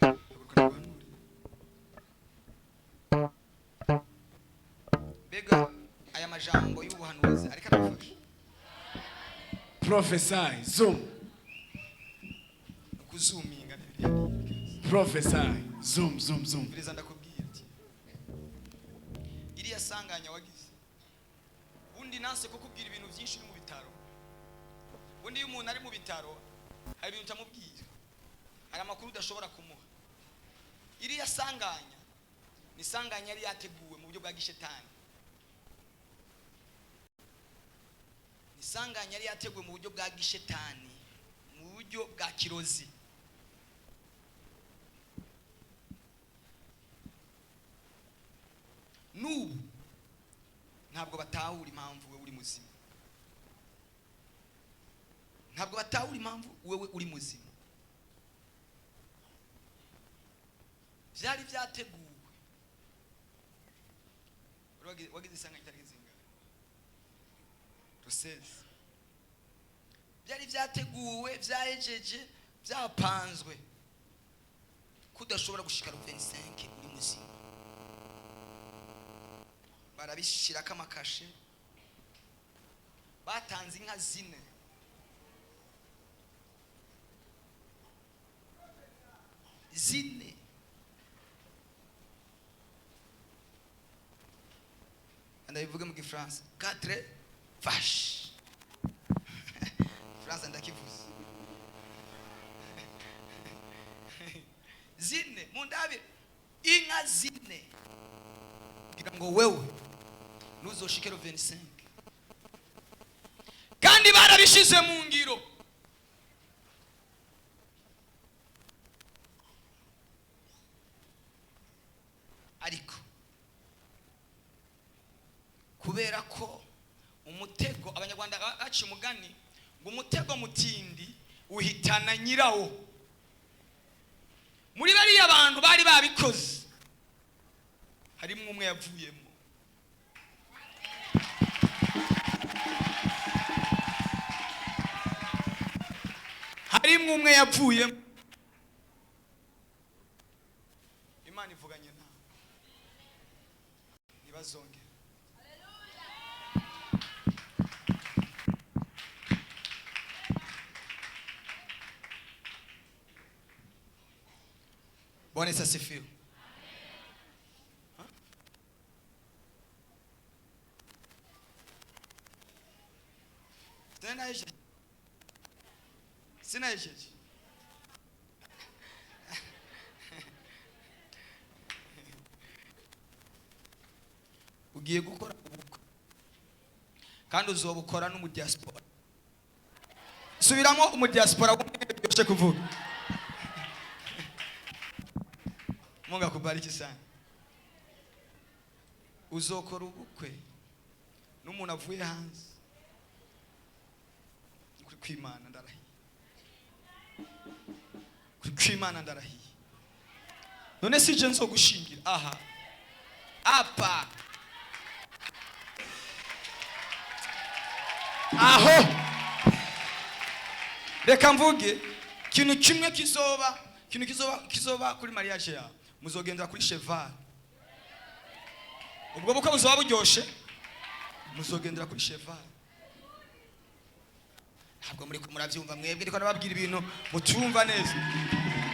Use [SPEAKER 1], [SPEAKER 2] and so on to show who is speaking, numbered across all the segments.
[SPEAKER 1] Haguruka ndaguhanure. Mbega aya majambo y'ubuhanuzi ariko aragufasha?
[SPEAKER 2] Prophesy. Zoom.
[SPEAKER 1] Kuzuminga n'ibiriya.
[SPEAKER 2] Prophesy. Zoom, zoom, zoom.
[SPEAKER 1] Umviriza, ndakubwira ati iriya sanganya wagize, ubundi nanse kukubwira ibintu byinshi uri mu bitaro. Ubundi iyo umuntu ari mu bitaro hari ibintu utamubwira, hari amakuru udashobora kumuha. Iriya sanganya ni sanganya yari yateguwe mu buryo bwa gishetani, ni sanganya yari yateguwe mu buryo bwa gishetani, mu buryo bwa kirozi. N'ubu ntabwo batahura impamvu wewe uri muzima, ntabwo batahura impamvu wewe uri muzima. Byari byateguwe. Wari wagize isanganya itariki zingahe? Rusezi. Byari byateguwe, byahejeje, byapanzwe ko udashobora gushika 25 uri muzima. Barabishirako amakashe, batanze inka zine. Zine. Ndabivuge mu Gifaransa, quatre vaches. Faransa ndakivuze. Zine mundabire, inka zine, kugira ngo wewe ntuzoshike le 25. Kandi barabishize mu ngiro. Ariko kubera ko umutego, Abanyarwanda baciye umugani ngo umutego mutindi uhitana nyirawo. Muri bariya bantu bari babikoze harimo umwe yavuyemo. Harimo umwe yavuyemo. Imana ivuganye nawe, ntibazongere. Bwana Yesu asifiwe. Ha? Sinahejeje. Sinahejeje. Ugiye gukora ubukwe kandi uzobukora n'umudiaspora. Subiramo umudiaspora w'umwe, byoshe kuvuga. Mungu akubariki sana. Uzokora ubukwe n'umuntu avuye hanze. Kuri kwimana ndarahiye, kuri kwimana ndarahiye. None si je nzogushingira aha apa aho? Reka mvuge ikintu kimwe kizoba, ikintu kizoba kuri mariage yawe: muzogendera kuri cheval. Ubwo bukwe buzoba buryoshe, muzogendera kuri cheval. Ntabwo muri murabyumva mwebwe, ndiko nababwira ibintu mutumva neza,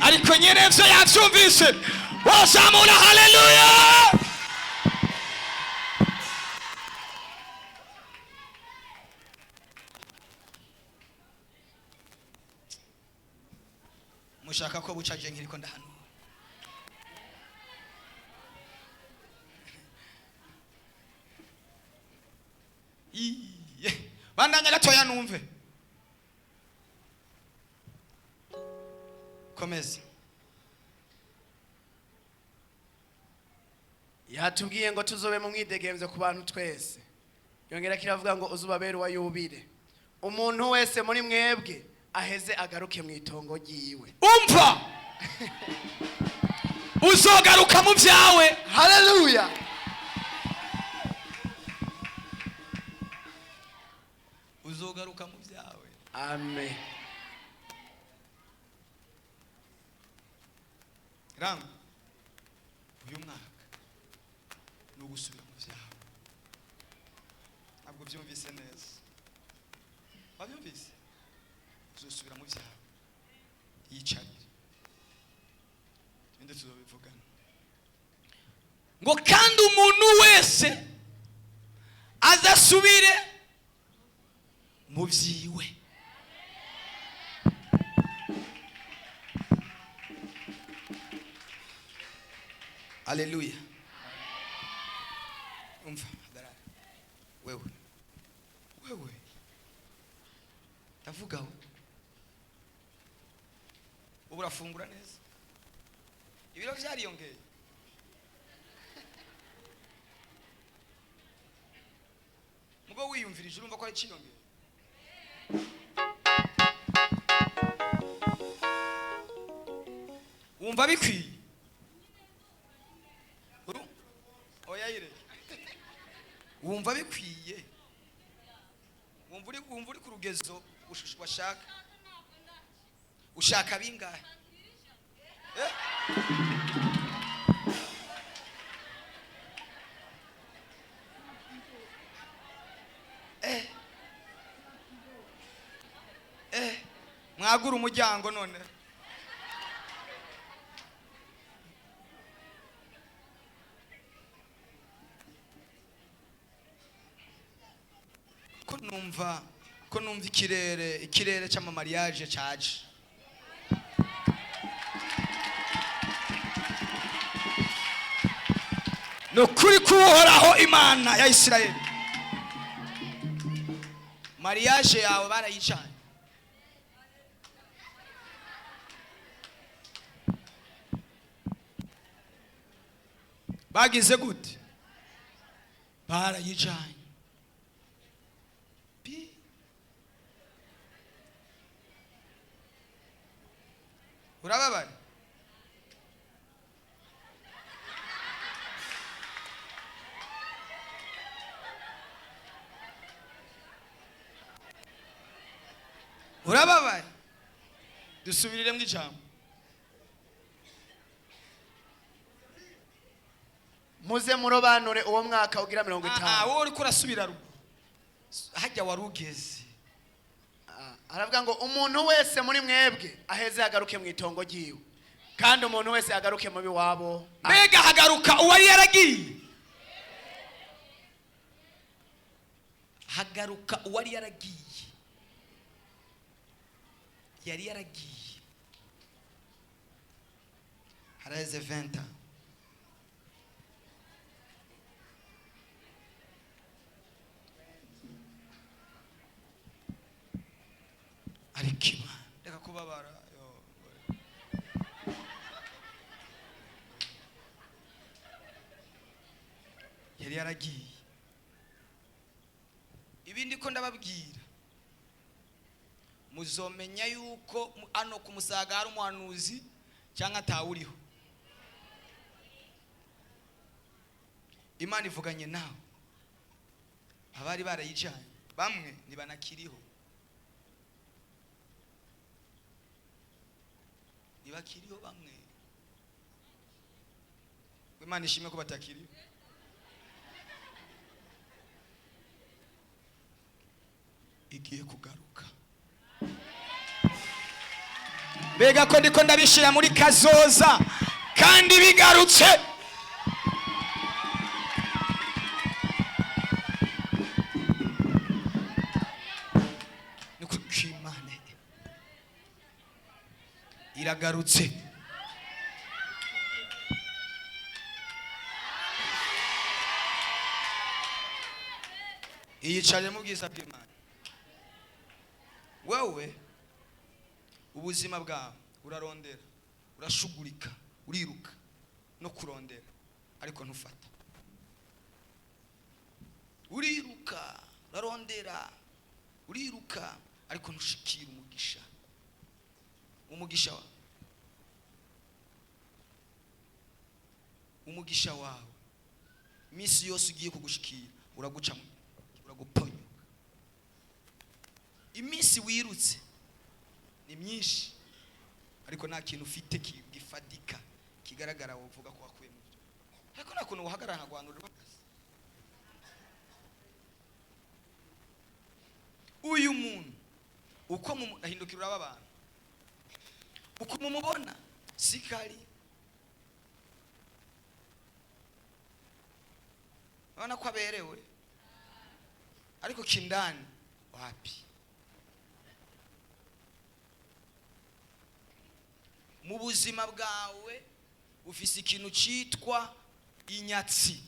[SPEAKER 1] ariko nyene vyo yavyumvise. Wazamura haleluya. Mushaka ko buca je nkiriko ndahanura. Iye, bandanya gatoya numve. Komeza.
[SPEAKER 2] Yatubwiye ngo tuzobe mu mwidegemvyo ku bantu twese. Yongera kiravuga ngo uzubabere uwa yubile, umuntu wese muri mwebwe aheze agaruke mu itongo ryiwe.
[SPEAKER 1] Umva, uzogaruka mu byawe.
[SPEAKER 2] Haleluya.
[SPEAKER 1] Uzogaruka mu byawe.
[SPEAKER 2] Amen.
[SPEAKER 1] Ranga uyu mwaka ni ugusubira mu byawe. Ntabwo byumvise neza? Wabyumvise? Uzosubira mu byawe, yicarire, ibindi tuzobivugana. Ngo kandi umuntu wese azasubire mu byiwe. Aleluya. Umva, hagarara. Wewe, wewe, ndavuga we. Ubu urafungura neza, ibiro byariyongeye. Mugo wiyumvirije, urumva ko ari ciyongeye. Wumva bikwiye? Oya, yire. Wumva bikwiye? Wumva uri ku rugezo washaka? Ushaka bingahe? Eh? Eh. Eh. Mwagura umuryango none. Ko numva ikirere cy'amamariage caje. Ni ukuri k'Uhoraho Imana ya Isirayeli, mariage yawe barayicanye. Bagize gute? Barayicanye. Pi urababara. Urababaye. Dusubiriremo ijambo.
[SPEAKER 2] Muze murobanure uwo mwaka ugira mirongo
[SPEAKER 1] Ah,
[SPEAKER 2] itanu.
[SPEAKER 1] Wowe uriko urasubira ruguru, hajya wari ugeze.
[SPEAKER 2] Ah, aravuga ngo umuntu wese muri mwebwe aheze agaruke mu itongo ryiwe, kandi umuntu wese agaruke mu biwabo.
[SPEAKER 1] Mbega hagaruka uwari yaragiye? Hagaruka uwari yaragiye, yari yaragiye haraheze 20 ans. Ariko Imana, reka kubabara yo. Yari yaragiye. Ibindi ko ndababwira, muzomenya yuko hano ku Musaga hari umuhanuzi cyangwa atawuriho. Imana ivuganye nawe. Abari barayicanye bamwe ntibanakiriho, ntibakiriho bamwe. Imana ishimwe ko batakiriho. Igiye kugaruka. Mbega ko ndiko ndabishira muri kazoza kandi bigarutse. Ni kuko Imana iragarutse. Iyicariye mu bwiza bw'Imana. Wewe ubuzima bwawe urarondera, urashugurika, uriruka no kurondera, ariko ntufata. Uriruka, urarondera, uriruka, ariko ntushikira umugisha. Umugisha wawe iminsi yose ugiye kugushikira uraguca, uraguponyoka. Iminsi wirutse ni myinshi, ariko nta kintu ufite gifatika. Kigaragara wovuga ko wakuye mu byo, ariko nta kuntu uhagarara nkagwanura uhagaze. Uyu muntu uko ahindukira uraba abantu uko mumubona sikari, urabona ko aberewe, ariko kindani wapi. Mu buzima bwawe ufise ikintu citwa inyatsi.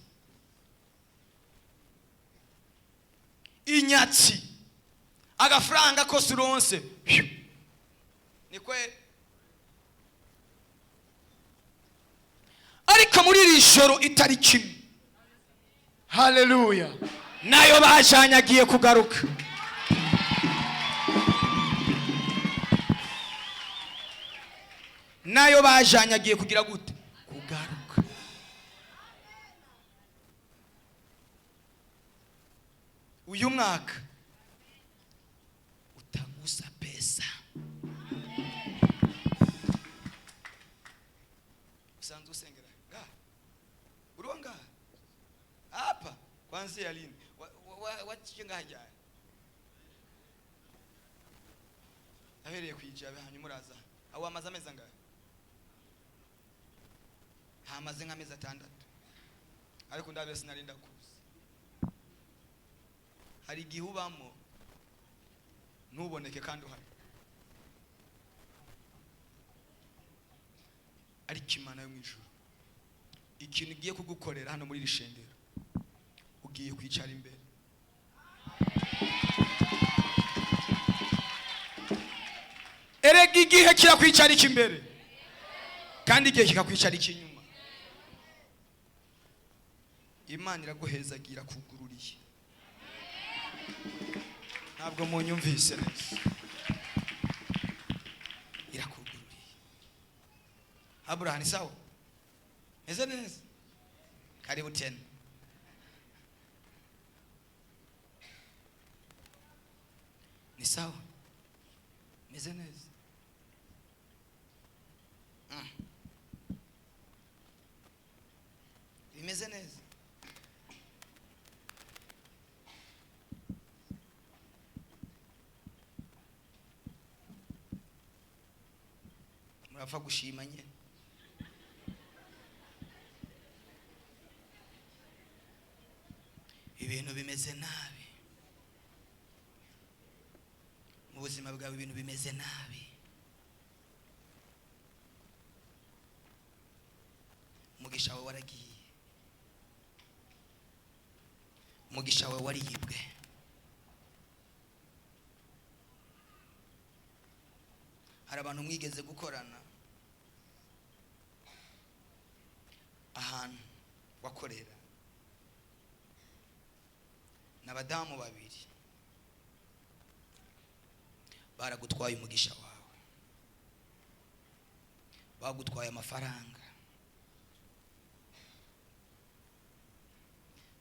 [SPEAKER 1] Inyatsi, agafaranga kose uronse ni kweli. Ariko muri iri joro itariki imwe,
[SPEAKER 2] Haleluya.
[SPEAKER 1] Nayo bajanye agiye kugaruka. Nayo bajanye agiye kugira gute? Kugaruka. Uyu mwaka utagusa pesa. Usanzwe usengera ngaha, uriho ngaha hapa kwanzia lini? Waciye ngaha ryari? Ahereye kwijabe, hanyuma uraza aho amaze amezi angahe? Hamaze nk'amezi 6, ariko ndabe sinarinda kuza. Hari igihe ubamo ntuboneke kandi uhari, ariko Imana yo mu ijuru ikintu igiye kugukorera hano muri iri shengero, ugiye kwicara imbere. Erega igihe kirakwicarika imbere, kandi igihe kikakwicarika inyuma. Imana iraguhezagira kugururiye. Ntabwo munyumvise neza. Irakugururiye. Abraham, sawa? Meze neza? Karibu tena. Ni sawa? Meze neza? Bimeze neza? Murapfa gushima nyene. Ibintu bimeze nabi mu buzima bwawe, ibintu bimeze nabi. Umugisha wawe waragiye, umugisha wawe wariyibwe. Hari abantu mwigeze gukorana ahantu wakorera, n'abadamu babiri baragutwaye umugisha wawe, bagutwaye amafaranga.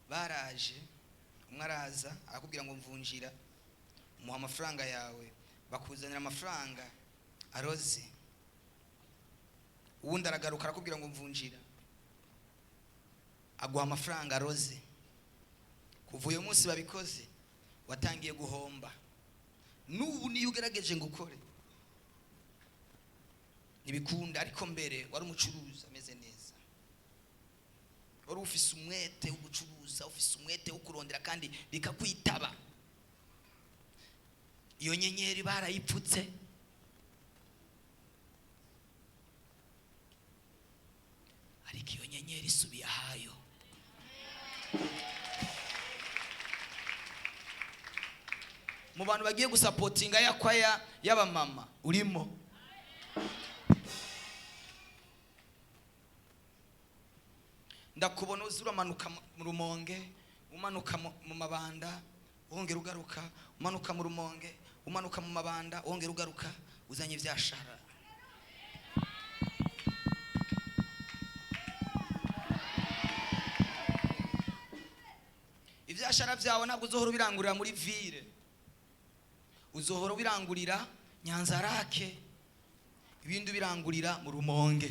[SPEAKER 1] Baraje, umwe araza arakubwira ngo mvunjira, umuha amafaranga yawe, bakuzanira amafaranga aroze. Uwundi aragaruka arakubwira ngo mvunjira, aguha amafaranga aroze. Kuva uyu munsi babikoze watangiye guhomba. N'ubu niyo ugerageje ngo ukore ntibikunda, ariko mbere wari umucuruzi ameze neza, wari ufise umwete wo gucuruza, ufise umwete wo kurondera kandi bikakwitaba. Iyo nyenyeri barayipfutse. Ariko iyo nyenyeri isubiye ahayo. Mu bantu bagiye gusapotinga ya kwaya y'abamama urimo. Ndakubona uzi uramanuka mu Rumonge, umanuka mu Mabanda, wongera ugaruka, umanuka mu Rumonge, umanuka mu Mabanda, wongera ugaruka, uzanye ivyashara. Ivyashara vyawe ntabwo uzohora ubirangurira muri ville, uzohora ubirangurira Nyanzarake, ibindi ubirangurira mu Rumonge.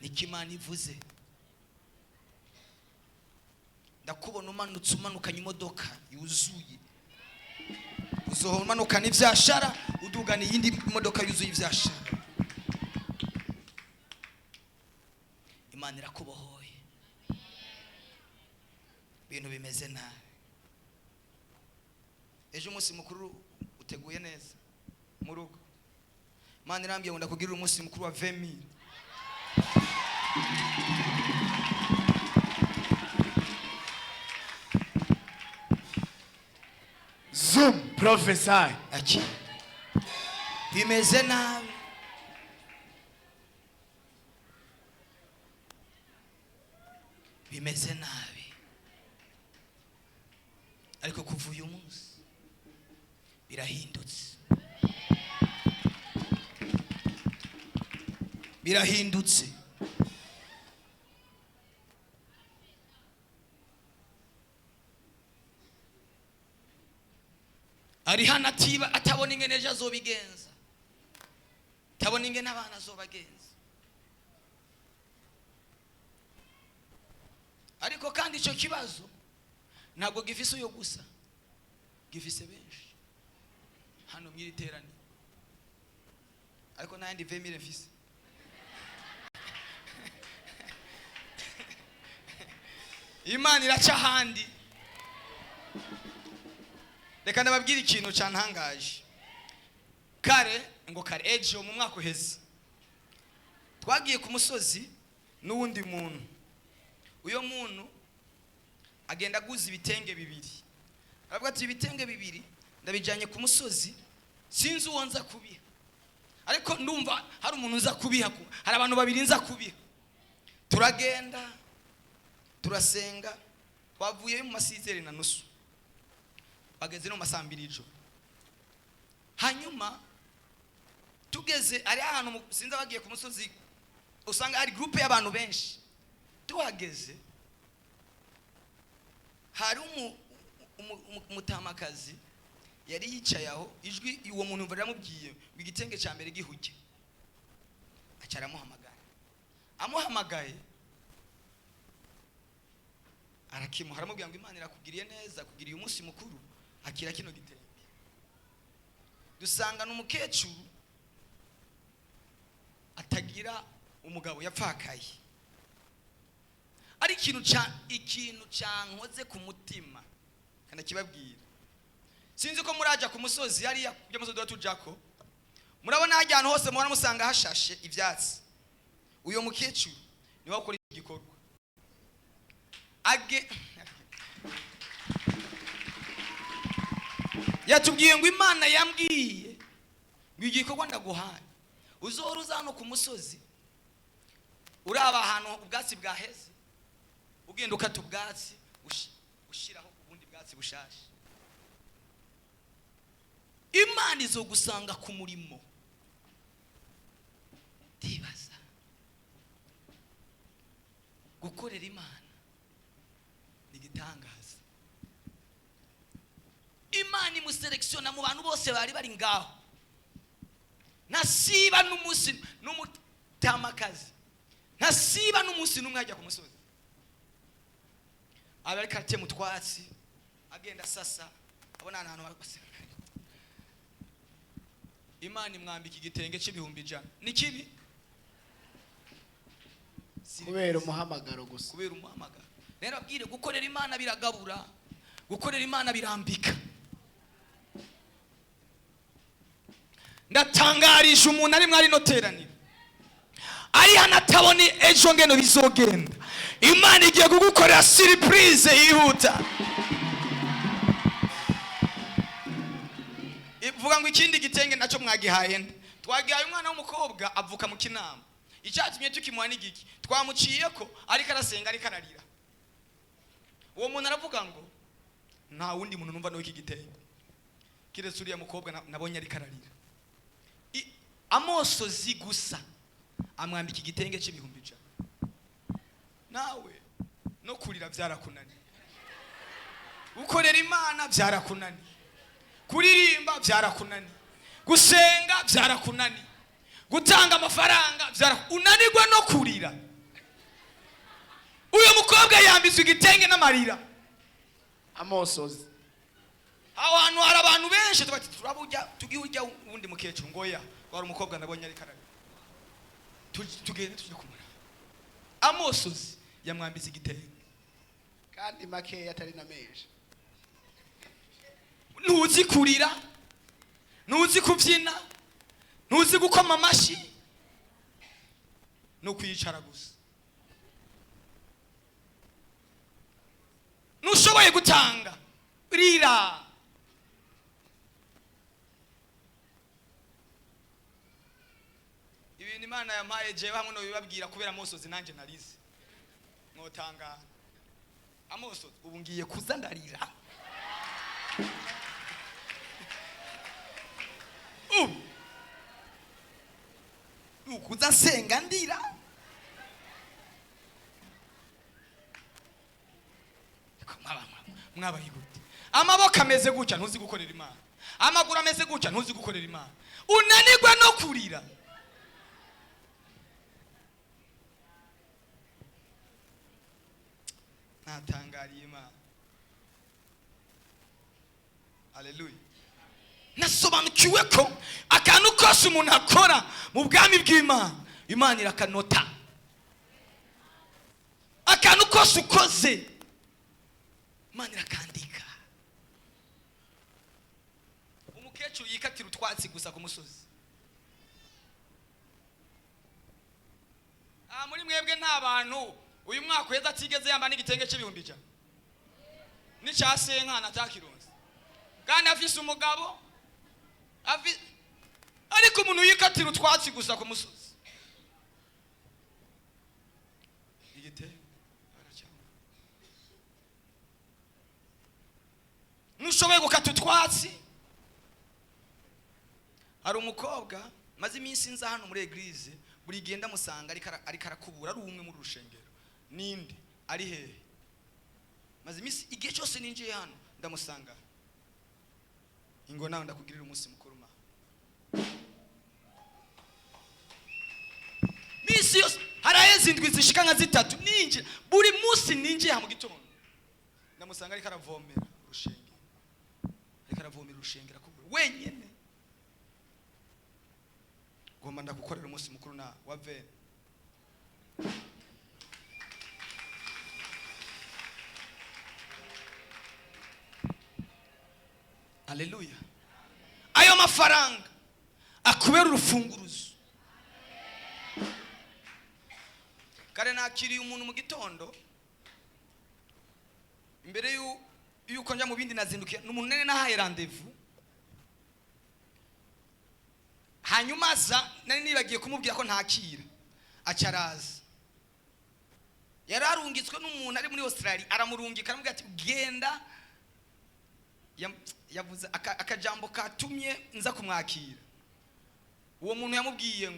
[SPEAKER 1] Niko Imana ivuze. Ndakubona umanutse, umanukanye imodoka yuzuye. Uzohora umanukana ivyashara, udugana iyindi modoka yuzuye ivyashara. Imana irakubohoye. Ibintu bimeze nabi. Ejo umunsi mukuru uteguye neza mu rugo. Imana irambwiye ngo ndakugirira umunsi mukuru wa 20,000.
[SPEAKER 2] Zoom, prophesy.
[SPEAKER 1] Aki bimeze nabi. Bimeze nabi, ariko kuva uyu munsi birahindutse, birahindutse. Ari hano atiba atabona ingene ejo azobigenza, atabona ingene abana azobagenza. Ariko kandi icyo kibazo ntabwo gifise uyo gusa, gifise benshi hano mw'iri teraniro. Ariko n'ayandi 20,000 mfise. Imana iraca ahandi. Reka ndababwire ikintu cyantangaje. Kare ngo kare ejo mu mwaka uheze twagiye ku musozi n'uwundi muntu. Uyo muntu agenda aguza ibitenge bibiri, aravuga ati ibitenge bibiri ndabijyanye ku musozi, sinzi uwo nza kubiha, ariko ndumva hari umuntu nza kubiha, hari abantu babiri nza kubiha. Turagenda turasenga, twavuyeyo mu masizeri na nusu, bageze no mu masambiri y'ijoro. Hanyuma tugeze ari ahantu sinzi abagiye ku musozi usanga hari groupe y'abantu benshi. Tuhageze hari umutamakazi yari yicaye aho, ijwi uwo muntu mva riramubwiye ngo igitenge cya mbere gihuge. Aca aramuhamagara, amuhamagaye arakimuha, aramubwira ngo Imana irakugiriye neza kugiriye umunsi mukuru, akira kino gitenge. Dusanga ni umukecuru atagira umugabo, yapfakaye. Ari ikintu cyankoze ku mutima kandi kibabwira. Sinzi ko muraja ku musozi hariya byo musozi tujako, murabona hajya ahantu hose muhora musanga hashashe ivyatsi. Uyo mukecuru niwe akora igikorwa. Age yatubwiye ngo Imana yambwiye ngo igikorwa ndaguhaye, uzohora uza hano ku musozi uraba ahantu ubwatsi bwaheze, ugenda ukata ubwatsi ushiraho ubundi bwatsi bushasha. Imana izogusanga ku murimo. Ndibaza gukorera Imana ni igitangaza. Imana imuselekisiona mu bantu bose bari bari ngaho, ntasiba n'umunsi n'umutamakazi, ntasiba n'umunsi n'umwe ajya ku musozi. Aba ariko aratema utwatsi, agenda asasa, abona ahantu bose. Imana imwambika igitenge c'ibihumbi 100. Ni kibi?
[SPEAKER 2] Kubera umuhamagaro gusa.
[SPEAKER 1] Kubera umuhamagaro. Rero abwire gukorera Imana biragabura, gukorera Imana birambika. Ndatangarisha umuntu ari mwari no teraniro, ari hano atabona ejo ngeno bizogenda. Imana igiye kugukorera surprise yihuta. Ivuga ngo ikindi gitenge nacyo mwagihaye nde? Twagihaye umwana w'umukobwa avuka mu Kinama. Icyatumye tukimuha n'igiki? Twamuciye ko ariko arasenga, ariko ararira. Uwo muntu aravuga ngo nta wundi muntu numva n'iki gitenge kiretse uriya mukobwa nabonye ariko ararira. Amosozi gusa amwambika igitenge c'ibihumbi 100. Nawe no kurira byarakunaniye, gukorera Imana byarakunaniye, kuririmba byarakunaniye, gusenga byarakunaniye, gutanga amafaranga unanirwa no kurira. Uyu mukobwa yambitswe igitenge n'amarira.
[SPEAKER 2] Amosozi.
[SPEAKER 1] Aho hantu hari abantu benshi, tubati turabujya tugiye ujya wundi mukecuru ngo ya wari umukobwa nabonye ariko ararira. Tugende tujye kumuraba. Amosozi yamwambitse igitenge.
[SPEAKER 2] Kandi makeya atari na menshi.
[SPEAKER 1] Ntuzi kurira, ntuzi kubyina, ntuzi gukoma amashyi, no kwicara gusa. Ntushoboye gutanga, rira. Ibintu Imana yampaye jewe hamwe no bibabwira kubera amosozi nanjye narize mwotangara. Amosozi ubu ngiye kuza ndarira. Ubu nukuza nsenga ndira. Ariko mwabaye gute? Amaboko ameze gutya ntuzi gukorera Imana, amaguru ameze gutya ntuzi gukorera Imana, unanirwa no kurira. Natangariye Imana. Haleluya. Nasobanukiwe ko akantu kose umuntu akora mu bwami bw'Imana, Imana irakanota. Akantu kose ukoze, Imana irakandika. Umukecuru yikatira utwatsi gusa ku musozi. Muri mwebwe nta bantu uyu mwaka uheze atigeze yamba n'igitenge cy'ibihumbi 100 n'icya senkana atakironse, kandi afise umugabo ariko umuntu yikatira utwatsi gusa ku musozi. Igite aracyamba. Ntushoboye gukata utwatsi. Hari umukobwa maze iminsi nza hano muri eglise, buri gihe ndamusanga ariko arakubura, ari umwe muri rushengero. Ninde ari hehe? Maze iminsi igihe cyose ninjiye hano ndamusanga. Ingo nawe ndakugirira umunsi mukuru ma. Minsi yose haraheze indwi zishika nka 3 ninjira, buri munsi ninjiye mu gitondo ndamusanga ariko aravomera urushengero, ariko aravomera urushengero akubura wenyene. Ngomba ndagukorera umunsi mukuru na wa vene. Haleluya. Ayo mafaranga akubera urufunguruzo. Kare nakiriye umuntu mu gitondo, imbere yuko njya mu bindi nazindukiye, ni umuntu nari nahaye rendez-vous. Hanyuma aza, nari nibagiye kumubwira ko ntakira, aca araza. Yari arungitswe n'umuntu ari muri Australia, aramurungika aramubwira ati genda. Yavuze akajambo katumye nza kumwakira. Uwo muntu yamubwiye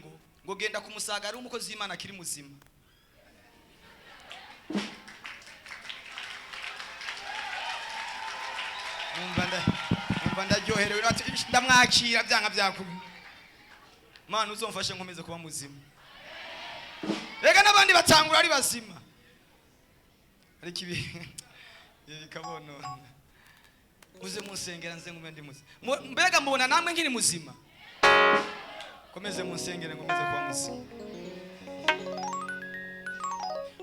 [SPEAKER 1] ngo genda kumusaga, ari umukozi w'Imana akiri muzima. Numva ndaryoherewe, ati, ndamwakira byanga byakubi. Mana uzomfashe nkomeze kuba muzima. Rega n'abandi batangura ari bazima, ariko ibi bikabonona. Muze munsengera nze ngume ndi muzima. Mbega mbona namwe nkiri muzima. Komeze munsengere nkomeze kuba muzima.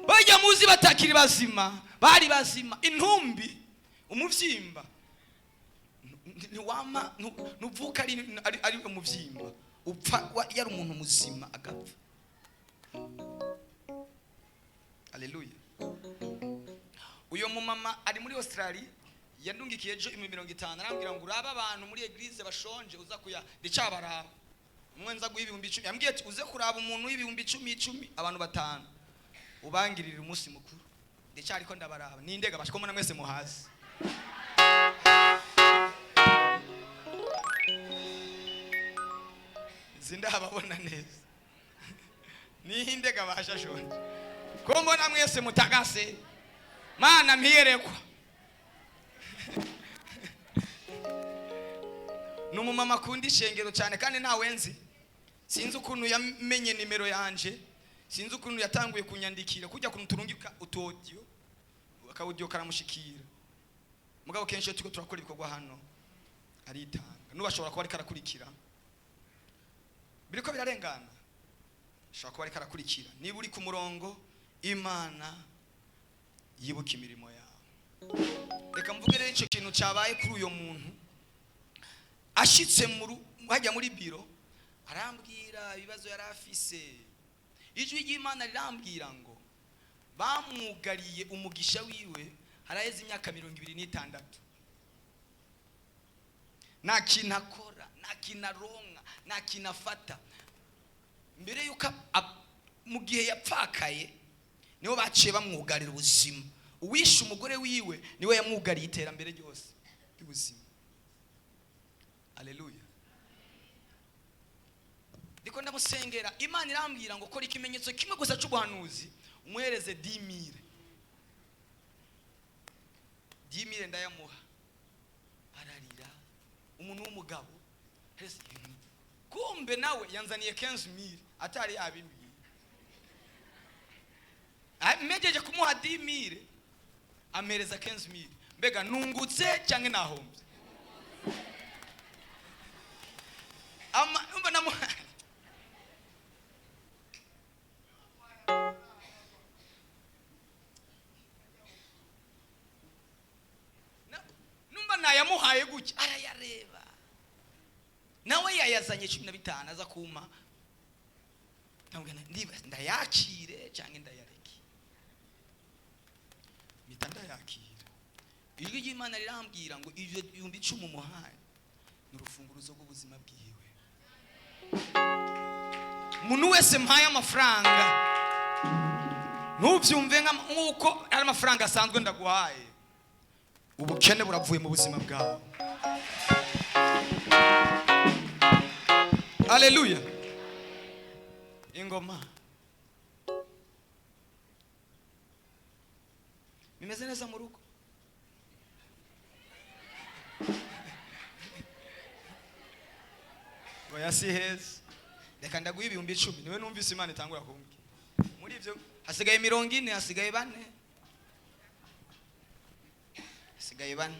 [SPEAKER 1] Bajya muzi batakiri bazima, bari bazima. Intumbi, umuvyimba ntiwama, ntuvuka ari umuvyimba, upfa yari umuntu muzima agapfa. Haleluya. Uyo mumama ari muri Australia, yandungikiye ejo ibihumbi 50, arambwira ngo urabe abantu muri eglise bashonje uza kuya ndicabaraba. Umwe nza guha ibihumbi 10, yambwiye ati uze kuraba umuntu w'ibihumbi icumi icumi, abantu 5 ubangirira umunsi mukuru. Ndicariko ndabaraba nindega bashiko mbona mwese muhazi. Zindababona neza. Nihindega bashashonje. Ko mbona mwese mutagase. Mana mpiyerekwa. Ni umumama akunda ishengero cyane kandi ntawe nzi. Sinzi ukuntu yamenye nimero yanje. Sinzi ukuntu yatanguye kunyandikira, kujya kuntu turungika utu audio, aka audio karamushikira. Mugabo kenshi iyo turiko turakora ibikorwa hano aritanga. Nubu ashobora kuba ariko arakurikira, biriko birarengana, ashobora kuba ariko arakurikira. Niba uri ku murongo, Imana yibuka imirimo yawe. Reka mvuge rero icyo kintu cyabaye kuri uyo muntu. Ashitse hajya muri biro, arambwira ibibazo yari afise. Ijwi ry'Imana rirambwira ngo bamwugariye umugisha wiwe haraheze imyaka 26. Nta kintu akora, nta kintu aronka, nta kintu afata. Mbere yuko mu gihe yapfakaye niho baciye bamwugarira ubuzima. Uwishe umugore wiwe niwe yamwugariye iterambere ryose ry'ubuzima. Haleluya. Ndiko ndamusengera, Imana irambwira ngo kora ikimenyetso kimwe gusa cy'ubuhanuzi, umuhereze 10,000. 10,000 ndayamuha, ararira. Umuntu w'umugabo, kumbe nawe yanzaniye 15,000 atari yabimbwiye. Mejeje kumuha 10,000, amereza 15,000. Mbega nungutse cyangwa nahombye? Ama umva namu numva nayamuhaye gutya, arayareba. Nawe yayazanye 15 aza kuma. Ndamubwira ndiba ndayakire cyangwa ndayareke. Mpita ndayakira. Ijwi ry'Imana rirambwira ngo ivyo 10,000 umuhaye ni urufunguruzo rw'ubuzima bwiwe. Umuntu wese mpaye amafaranga, ntubyumve nk'uko ari amafaranga asanzwe ndaguhaye. Ubukene buravuye mu buzima bwawe. Haleluya. Ingoma bimeze neza mu rugo. Oya si heza. Reka ndaguha 10,000, niwe numvise Imana itangura kumbwira. Muri ivyo hasigaye 40, hasigaye 4. Hasigaye 4.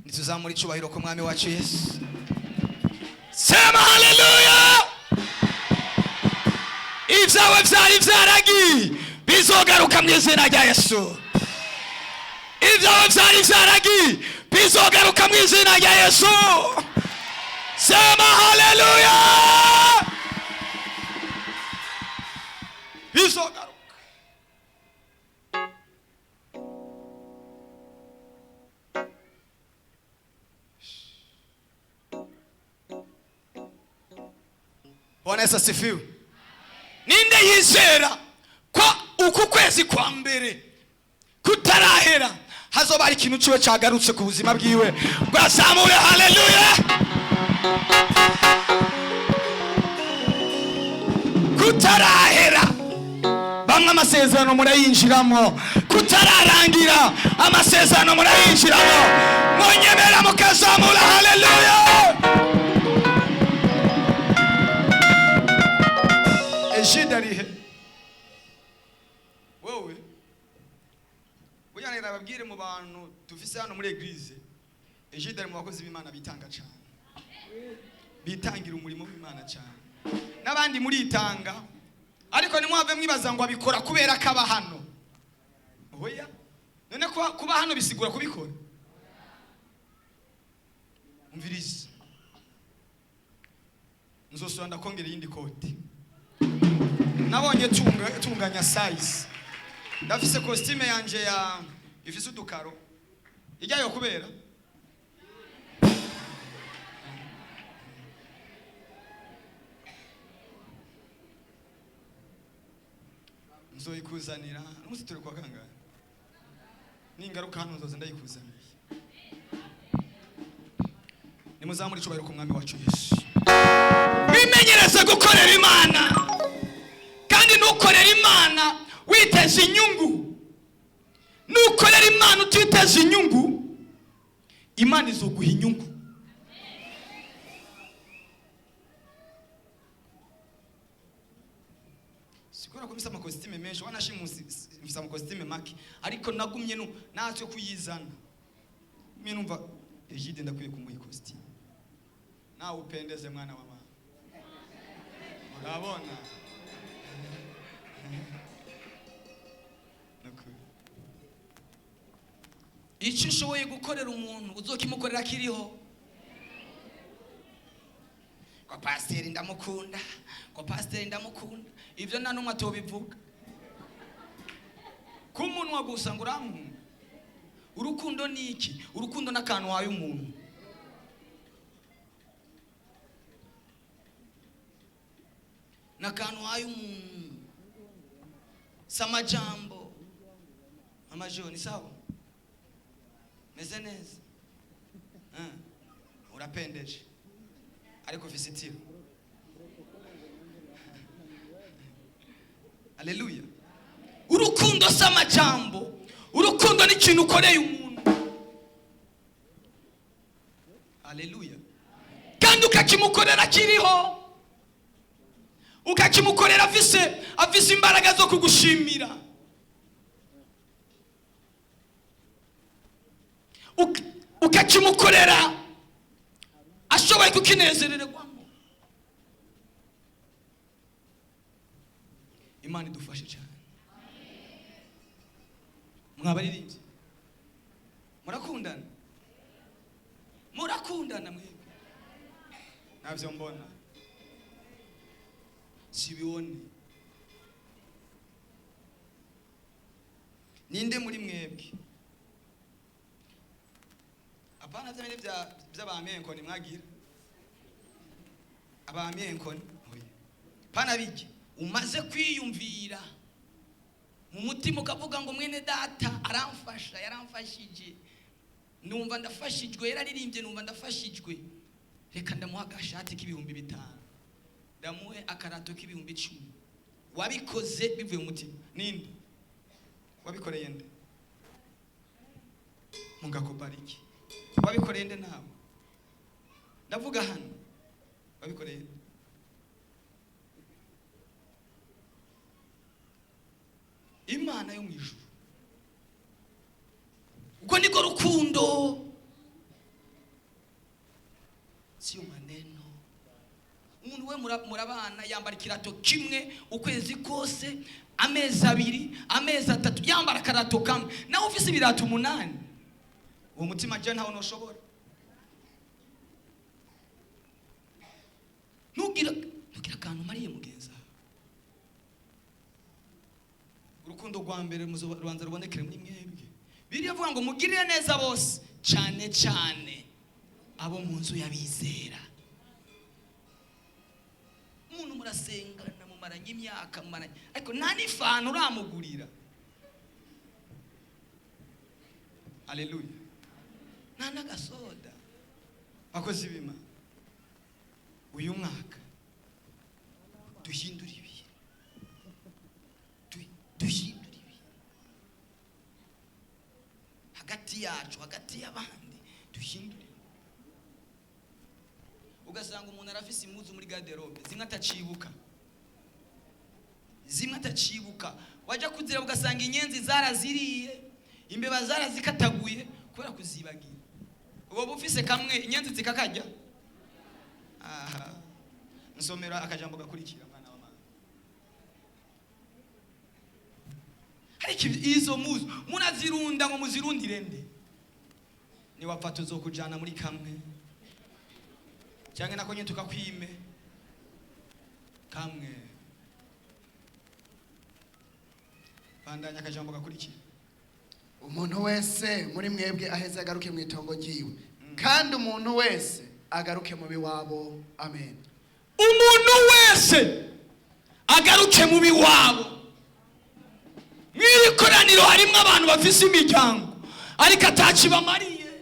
[SPEAKER 1] Nituzamura icubahiro ku Mwami wacu Yesu. Sema haleluya. Ibyawe vyari vyaragiye bizogaruka mu izina rya Yesu. Ibyawe vyari vyaragiye bizogaruka mu izina rya Yesu. Sema haleluya. Bizogaruka. Bwana Yesu asifiwe. Ninde yizera ko uku kwezi kwa mbere kutarahera hazoba hari ikintu ciwe cagarutse ku buzima bwiwe? Bwazamure haleluya. Kutarahera bamwe amasezerano murayinjiramo, kutararangira amasezerano murayinjiramo, munyemera mukazamura haleluya. Ejide arihe? Wewe burya nababwire mu bantu dufise hano muri eglise, Ejide ari mu bakozi b'Imana bitanga cyane, bitangira umurimo w'Imana cyane, n'abandi muritanga. Ariko nimwave mwibaza ngo abikora kubera ko aba hano. Oya, none kuba hano bisigura kubikora? Umvirize, nzosubira ndakongera iyindi koti. Nabonye tunganya size. Ndafise costume yanje ya ifise udukaro ijyayo kubera nzoyikuzanira. Umunsi turi kwa kangahe? Ningaruka hano nzoza ndayikuzaniye. Nimuzamure icubahiro ku Mwami wacu Yesu. Bimenyereze gukorera Imana, kandi nukorera Imana witeze inyungu. Nukorera Imana utiteze inyungu, Imana izoguha inyungu. amakositime menshi, wanashimusi mfise amakositime make, ariko nagumye nu natwe kuyizana mwe numva Egide ndakwiye kumuha ikositime. Nawe upendeze mwana wa mama, urabona. Nukuri. Icyo ushoboye gukorera umuntu uzokimukorera kiriho. Ngo pasiteri ndamukunda, ngo pasiteri ndamukunda, ibyo nta n'umwe atobivuga ku munwa gusa ngo urankunda. Urukundo ni iki? Urukundo ni akantu waye umuntu. Ni akantu waye umuntu, si amajambo. Amajo ni sawa, meze neza. Urapendeje ariko ufise itiro. Haleluya. Urukundo si amajambo, urukundo ni ikintu ukoreye umuntu. Haleluya. Kandi ukakimukorera kiriho, ukakimukorera afise imbaraga zo kugushimira. Ukakimukorera ashoboye kukinezererwamo. Imana idufashe cyane. Mwabaririmbyi murakundana, murakundana mwebwe? Ntabyo mbona, sibibone. Ninde muri mwebwe, apana bya bindi by'abamenkoni mwagira abamenkoni, oya, pana bijya umaze kwiyumvira mu mutima ukavuga ngo mwene data aramfasha, yaramfashije, numva ndafashijwe, yararirimbye numva ndafashijwe, reka ndamuha agashati k'5,000, ndamuhe akarato k'10,000. Wabikoze bivuye mu mutima. Ninde wabikoreye? Nde mugakobariki wabikoreye? Nde nawe ndavuga hano wabikoreye nde? Imana yo mu ijuru. Ubwo niko rukundo, siyo maneno. Umuntu we murabana yambara ikirato kimwe ukwezi kose, amezi 2, amezi 3, yambara akarato kamwe, nawe ufise ibirato 8. Uwo mutima je ntawo noshobora. Nugira akantu mariye mugenza. Urukundo rwa mbere rubanza rubonekere muri mwebwe. Biriya avuga ngo mugirire neza bose, cyane cyane abo mu nzu y'abizera. Umuntu murasengana mumaranye imyaka, mumaranye, ariko nta n'ifanta uramugurira. Haleluya. Nta n'agasoda. Bakozi b'Imana, uyu mwaka duhindure ibintu, duhindure ibintu hagati yacu, hagati y'abandi, duhindure. Ugasanga umuntu arafise impuzu muri garderobe, zimwe atacibuka, zimwe atacibuka, wajya kuzira ugasanga inyenzi zaraziriye, imbeba zarazikataguye kubera kuzibagira. Uwo bufise kamwe inyenzi zikakarya. Aha, nsomera akajambo gakurikira mwana wa mama. Ariko izo muzu munazirunda ngo muzirundire nde? Ni wapfa tuzokujana muri kamwe, cyangwa nako nyine tukakwime kamwe. Bandanya akajambo gakurikira.
[SPEAKER 2] Umuntu wese muri mwebwe aheze agaruke mu itongo ryiwe, kandi umuntu wese agaruke mu biwabo. Amen.
[SPEAKER 1] Umuntu wese agaruke mu biwabo. Mw'iri koraniro harimo abantu bafise imiryango ariko atacibamariye,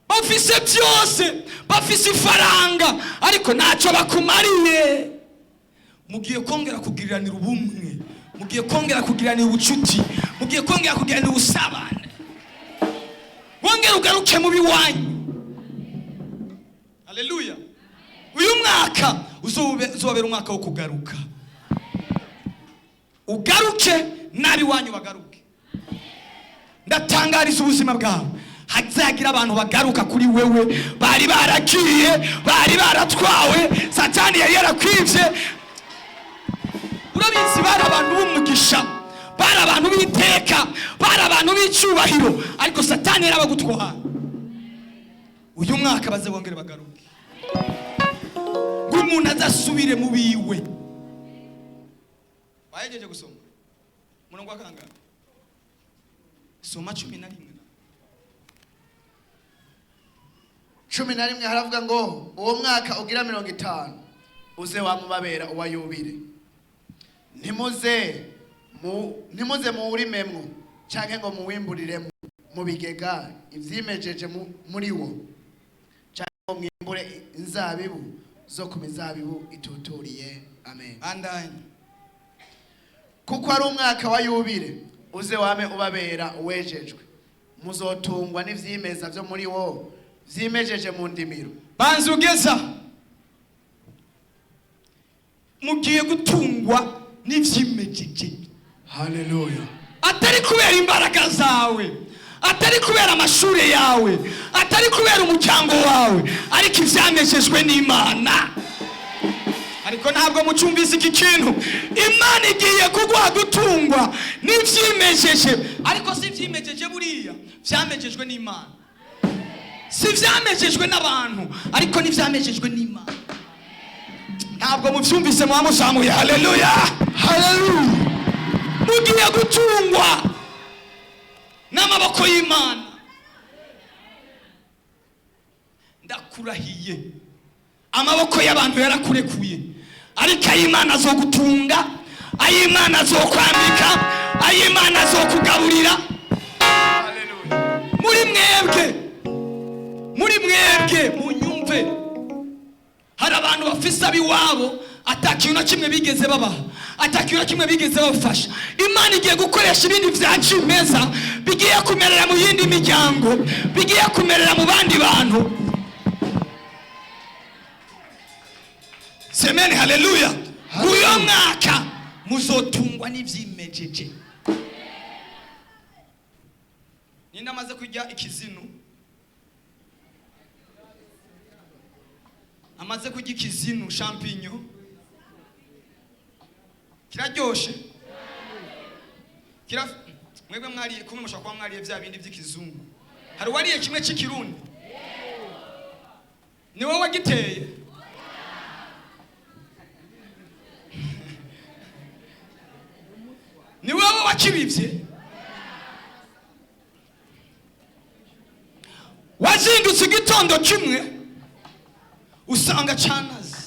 [SPEAKER 1] bafise byose, bafise ifaranga ariko ntacyo bakumariye. Mugiye kongera kugiriranira ubumwe, mugiye kongera kugiranira ubucuti, mugiye kongera kugiranira ubusabane. Wongera ugaruke mu biwanyu. Haleluya. Uyu mwaka uzobera umwaka wo kugaruka. Ugaruke n'ab'iwanyu bagaruke. Ndatangariza ubuzima bwawe, hazagira abantu bagaruka kuri wewe bari baragiye, bari baratwawe, Satani yari yarakwivye. Urabizi, bari abantu b'umugisha, bari abantu b'iteka, bari abantu b'icyubahiro, ariko Satani yarabagutwara. Uyu mwaka baze bongere bagaruke, ngo umuntu azasubire mu biwe. Wahejeje gusoma umurongo wa kangahe? Soma 11.
[SPEAKER 2] 11 haravuga ngo uwo mwaka ugira 50 uze wamubabera uwa yubile, ntimuze muwurimemwo canke ngo muwimburiremwo mu bigega ivyimejeje muri wo, canke ngo mwimbure inzabibu zo ku mizabibu ituturiye. Amen.
[SPEAKER 1] Bandanye.
[SPEAKER 2] Kuko ari umwaka wa yubile, uze wame ubabera uwejejwe. Muzotungwa n'ivyimeza vyo muri wo vyimejeje mu ndimiro.
[SPEAKER 1] Banza ugeza mugiye gutungwa n'ivyimejeje.
[SPEAKER 2] Haleluya.
[SPEAKER 1] Atari kubera imbaraga zawe, atari kubera amashuri yawe, atari kubera umuryango wawe, ariko ivyamejejwe n'Imana. Ariko ntabwo mucumvise iki kintu. Imana igiye kuguha gutungwa n'ivyimejeje, ariko si ivyimejeje buriya vyamejejwe n'Imana, si vyamejejwe n'abantu, ariko n'ivyamejejwe n'Imana. Ntabwo muvyumvise. Muba muzamuye haleluya, haleluya. Mugiye gutungwa n'amaboko y'Imana. Ndakurahiye, amaboko y'abantu yarakurekuye, ariko ay'Imana azogutunga, ay'Imana azokwambika, ay'Imana azokugaburira. Muri mwebwe, muri mwebwe munyumve, hari abantu bafise ab'iwabo ata kintu na kimwe bigeze babaha, ata kintu na kimwe bigeze babafasha. Imana igiye gukoresha ibindi vya cimeza bigiye kumerera mu yindi miryango, bigiye kumerera mu bandi bantu. Semeni haleluya. Uyo mwaka muzotungwa n'ivyimejeje. Ninde amaze kurya ikizinu? Amaze kurya ikizinu, champignon, kiraryoshe. Kira mwebwe mwariye kumwe, mushobora kuba mwariye bya bindi by'ikizungu. Hari uwariye kimwe cy'ikirundi? Ni wowe wagiteye? Ni wowe wakibivye? Wazindutse igitondo kimwe usanga canaze.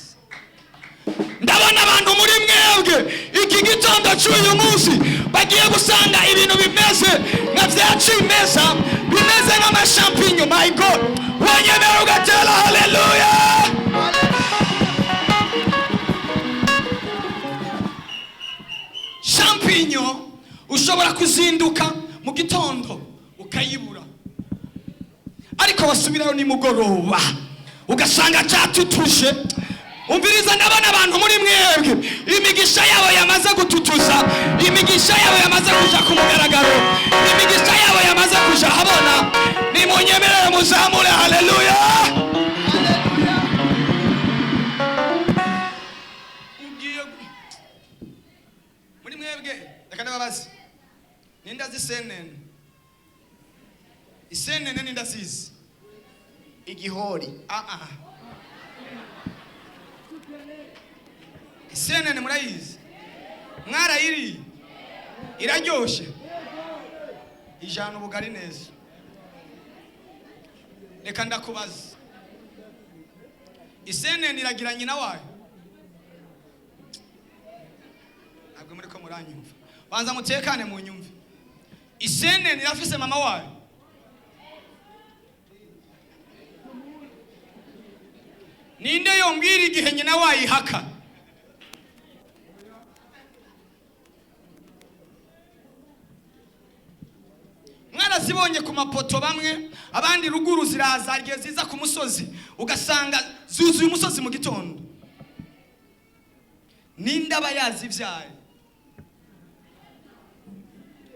[SPEAKER 1] Ndabona abantu muri mwebwe iki gitondo cy'uyu munsi bagiye gusanga ibintu bimeze nka vya cimeza, bimeze nk'amashampinyo. My God, wanyemera ugatera haleluya. Champignon ushobora kuzinduka mu gitondo ukayibura, ariko wasubirayo nimugoroba ugasanga cyatutuje. Umviriza, ndabona abantu muri mwebwe imigisha yabo yamaze gututuza, imigisha yabo yamaze kuja ku mugaragaro, imigisha yabo yamaze kuja ahabona. Nimunyemerere muzamure haleluya. Ugiye muri mwebwe, reka ndababaze, ninde azi isenene? Isenene ninde azizi?
[SPEAKER 2] Igihori.
[SPEAKER 1] Ah ah. Isenene murayizi? Mwarayiriye? Iraryoshe, ijana ubugari neza. Reka ndakubaza, isenene iragira nyina wayo? Ntabwo muri ko muranyumva. Banza mutekane mu nyumve. Isenene irafise mama wayo? Ninde yombwira igihe nyina wayihaka? Mwarazibonye ku mapoto bamwe, abandi ruguru ziraza igihe ziza ku musozi ugasanga zuzuye umusozi mu gitondo. Ninde aba yazibyaye?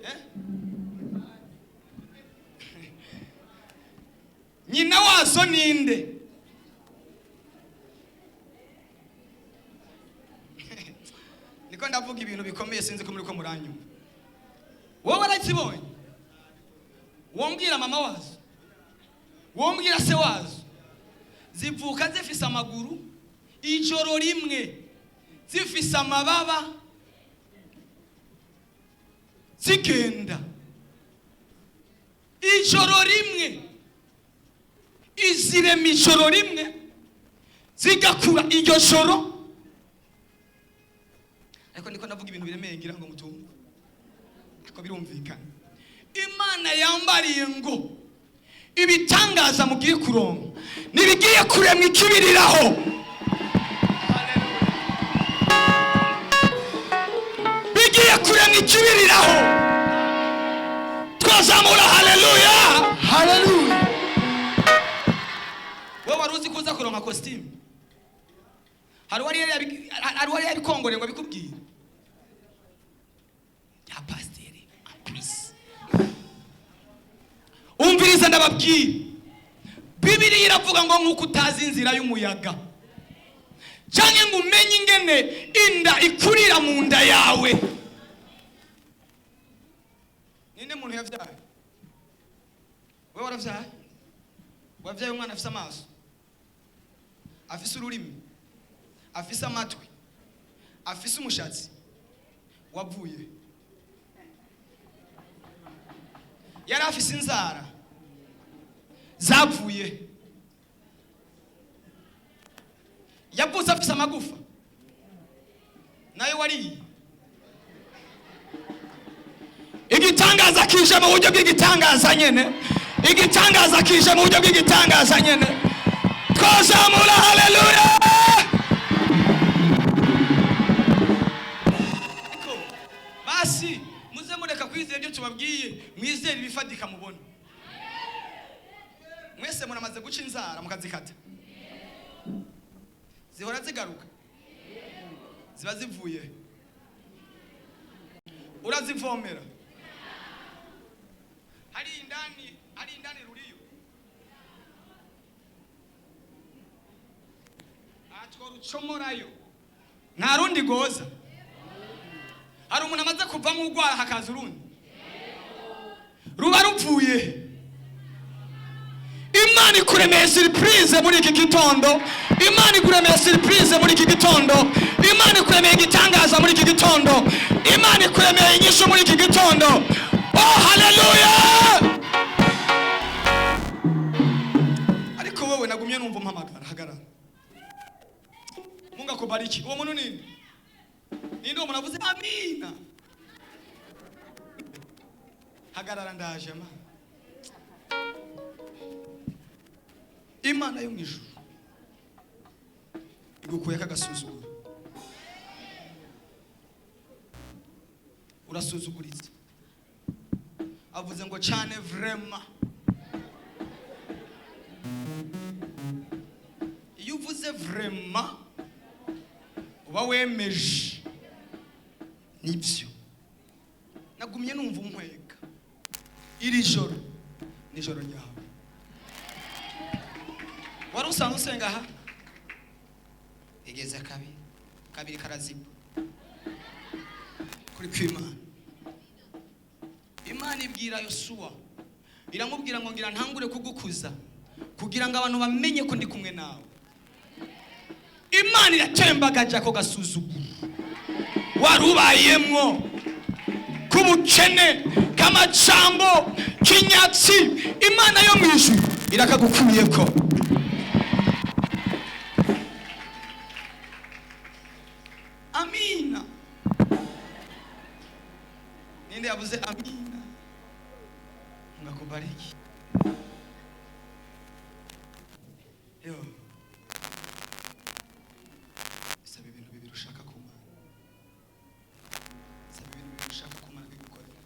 [SPEAKER 1] Eh? Nyina wazo ninde? Niko ndavuga ibintu bikomeye, sinzi ko muri ko muranyumva. Wowe warakibonye? Wombwira mama wazo, wombwira se wazo? Zivuka zifise amaguru ijoro rimwe, zifise amababa, zigenda ijoro rimwe, izirema ijoro rimwe, zigakura iryo joro. Ariko niko ndavuga ibintu biremeye, ngira ngo mutumve, ariko birumvikana. Imana yambariye ngo ibitangaza mugiye kuronka nibigiye kuremwa ikibiriraho, bigiye kuremwa ikibiriraho. Twazamura haleluya.
[SPEAKER 2] Haleluya.
[SPEAKER 1] Wowe wari uzi ko uza kuronka kositimu? Hari uwari yabikongoreye ngo abikubwire ya pasiteri ampurisi? Umviriza ndababwira, Bibiliya iravuga ngo nk'uko utazi inzira y'umuyaga, cyangwa ngo umenye ingene inda ikurira mu nda yawe. Ninde muntu yabyaye? Wowe warabyaye? Wabyaye umwana afise amaso, afise ururimi, afise amatwi, afise umushatsi wavuye, yari afise inzara zapfuye, yavutse afise amagufa nayo wariye. Igitangaza kije mu buryo bw'igitangaza nyene, igitangaza kije mu buryo bw'igitangaza nyene. Twazamura haleluya. Ariko basi muze mureka kwizera ibyo tubabwiye, mwizere ibifatika mubona. Mwese muramaze guca inzara mukazikata, zihora zigaruka, ziba zivuye, urazivomera. Hari indani, hari indani ruriyo atwo rucomorayo, nta rundi goza. Hari umuntu amaze kuvamo urwara hakaza urundi, ruba rupfuye. Imana ikuremeye surprise muri iki gitondo, Imana ikuremeye surprise muri iki gitondo, Imana ikuremeye igitangaza muri iki gitondo, Imana ikuremeye inyishu muri iki gitondo. Oh, haleluya! Ariko wowe nagumye numva umpamagara, hagarara. Mungu akubariki. Uwo muntu ninde? Ninde uwo muntu avuze amina? Hagarara, ndaje. Ma Imana yo mu ijuru igukuyeko agasuzuguro. Urasuzuguritse, avuze ngo cane vraiment. Iyo uvuze vraiment uba wemeje nibyo. Nagumye numva unkwega, iri joro ni ijoro ryawe. Wari usanzwe usenga aha, igeze kabiri kabiri karaziba kuri kw'Imana. Imana ibwira Yosuwa, iramubwira ngo ngira ntangure kugukuza kugira ngo abantu bamenye ko ndi kumwe nawe. Imana iratembagaje ako gasuzuguro wari ubayemwo, k'ubukene, k'amajambo, k'inyatsi. Imana yo mu ijuru irakagukuyeko. Amina. Ninde yavuze amina? Ngakubariki. Yo, saba ibintu bibiri ushaka ku Mana, saba ibintu bibiri ushaka ku Mana bigukorera.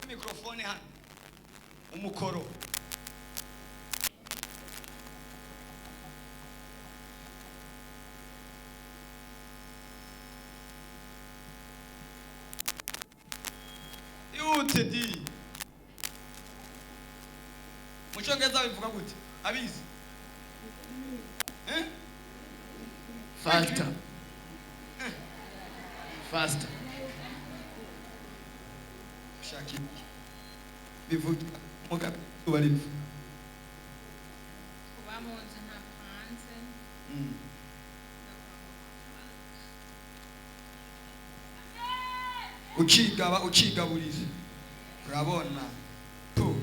[SPEAKER 1] Mikrofone hano, umukoro. Gute di mu cyongereza bivuga gute? Abizi, eh?
[SPEAKER 2] Faster, faster.
[SPEAKER 1] Shaka iki bivuga mugabe zuba riva.
[SPEAKER 3] Kuba mu nzu ntapanze no kwanga amafaranga.
[SPEAKER 1] Ukigaba, ukigaburira, urabona tu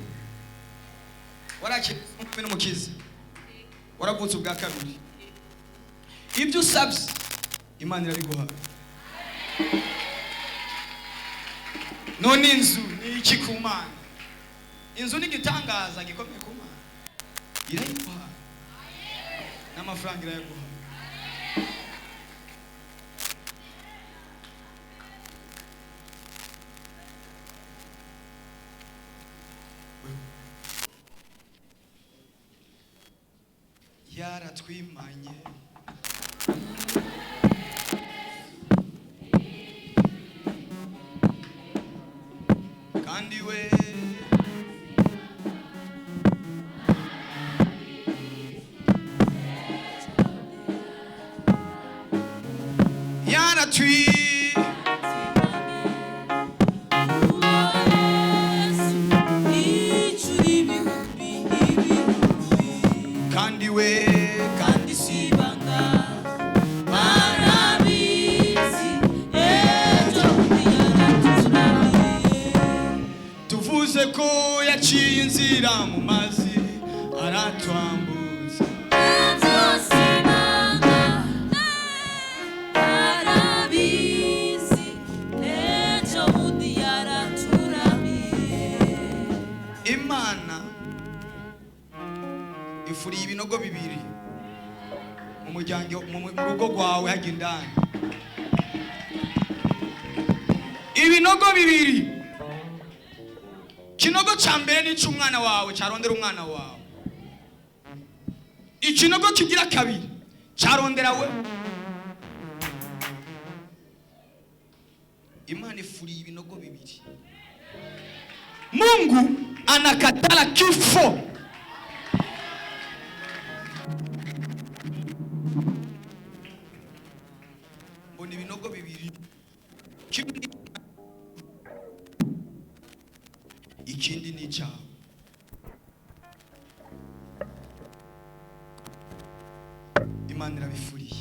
[SPEAKER 1] warakira umwami n'umukiza, waravutse ubwa kabiri. Ibyo usabye Imana irabiguha. None inzu ni iki ku Mana? Inzu ni igitangaza gikomeye ku Mana, irayiguha, n'amafaranga irayaguha. Yaratwimanye. Kandi we yaratwi kandi we kandi si tuvuze ko yaciye inzira mu mazi aratwambutsa. Imana ifuriye ibinogo bibiri mu muryango, mu rugo rwawe hajya indani ibinogo bibiri. Ikinogo cya mbere ni icy'umwana wawe, cyarondera umwana wawe. Ikinogo kigira kabiri cyarondera we. Imana ifuriye ibinogo bibiri. Mungu anakatala kifo. Mbona ibinogo bibiri, kimwe ikindi ni icyawe. Imana irabifuriye.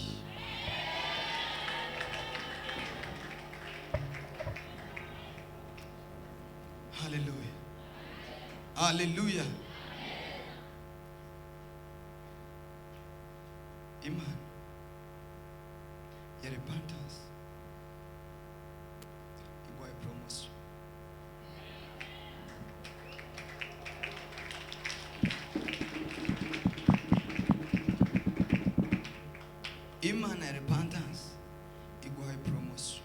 [SPEAKER 1] Haleluya, haleluya! Imana ya repentance iguhaye promotion. Imana ya repentance iguhaye promotion.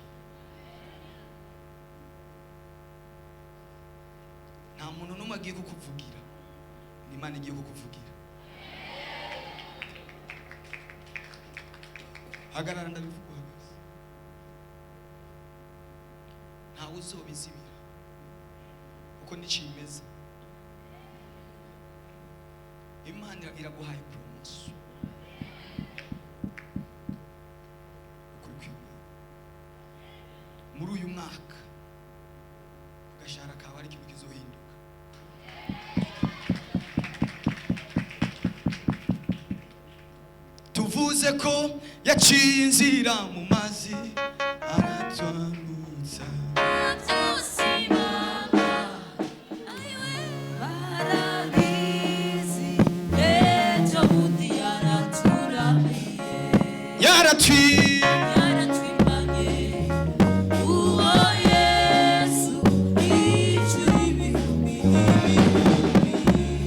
[SPEAKER 1] Nta muntu n'umwe agiye kukuvugira, ni Imana igiye kukuvugira. Hagarara, ndabivuga uhagaze. Ntawe uzobizibira kuko nicimeza. Imana iraguhaye promotion. Ukuri kw'Imana, muri uyu mwaka ku gashahara kawe hari ikintu kizohinduka. Tuvuze ko yaciye inzira mu mazi aratwambutsa. Yaratwi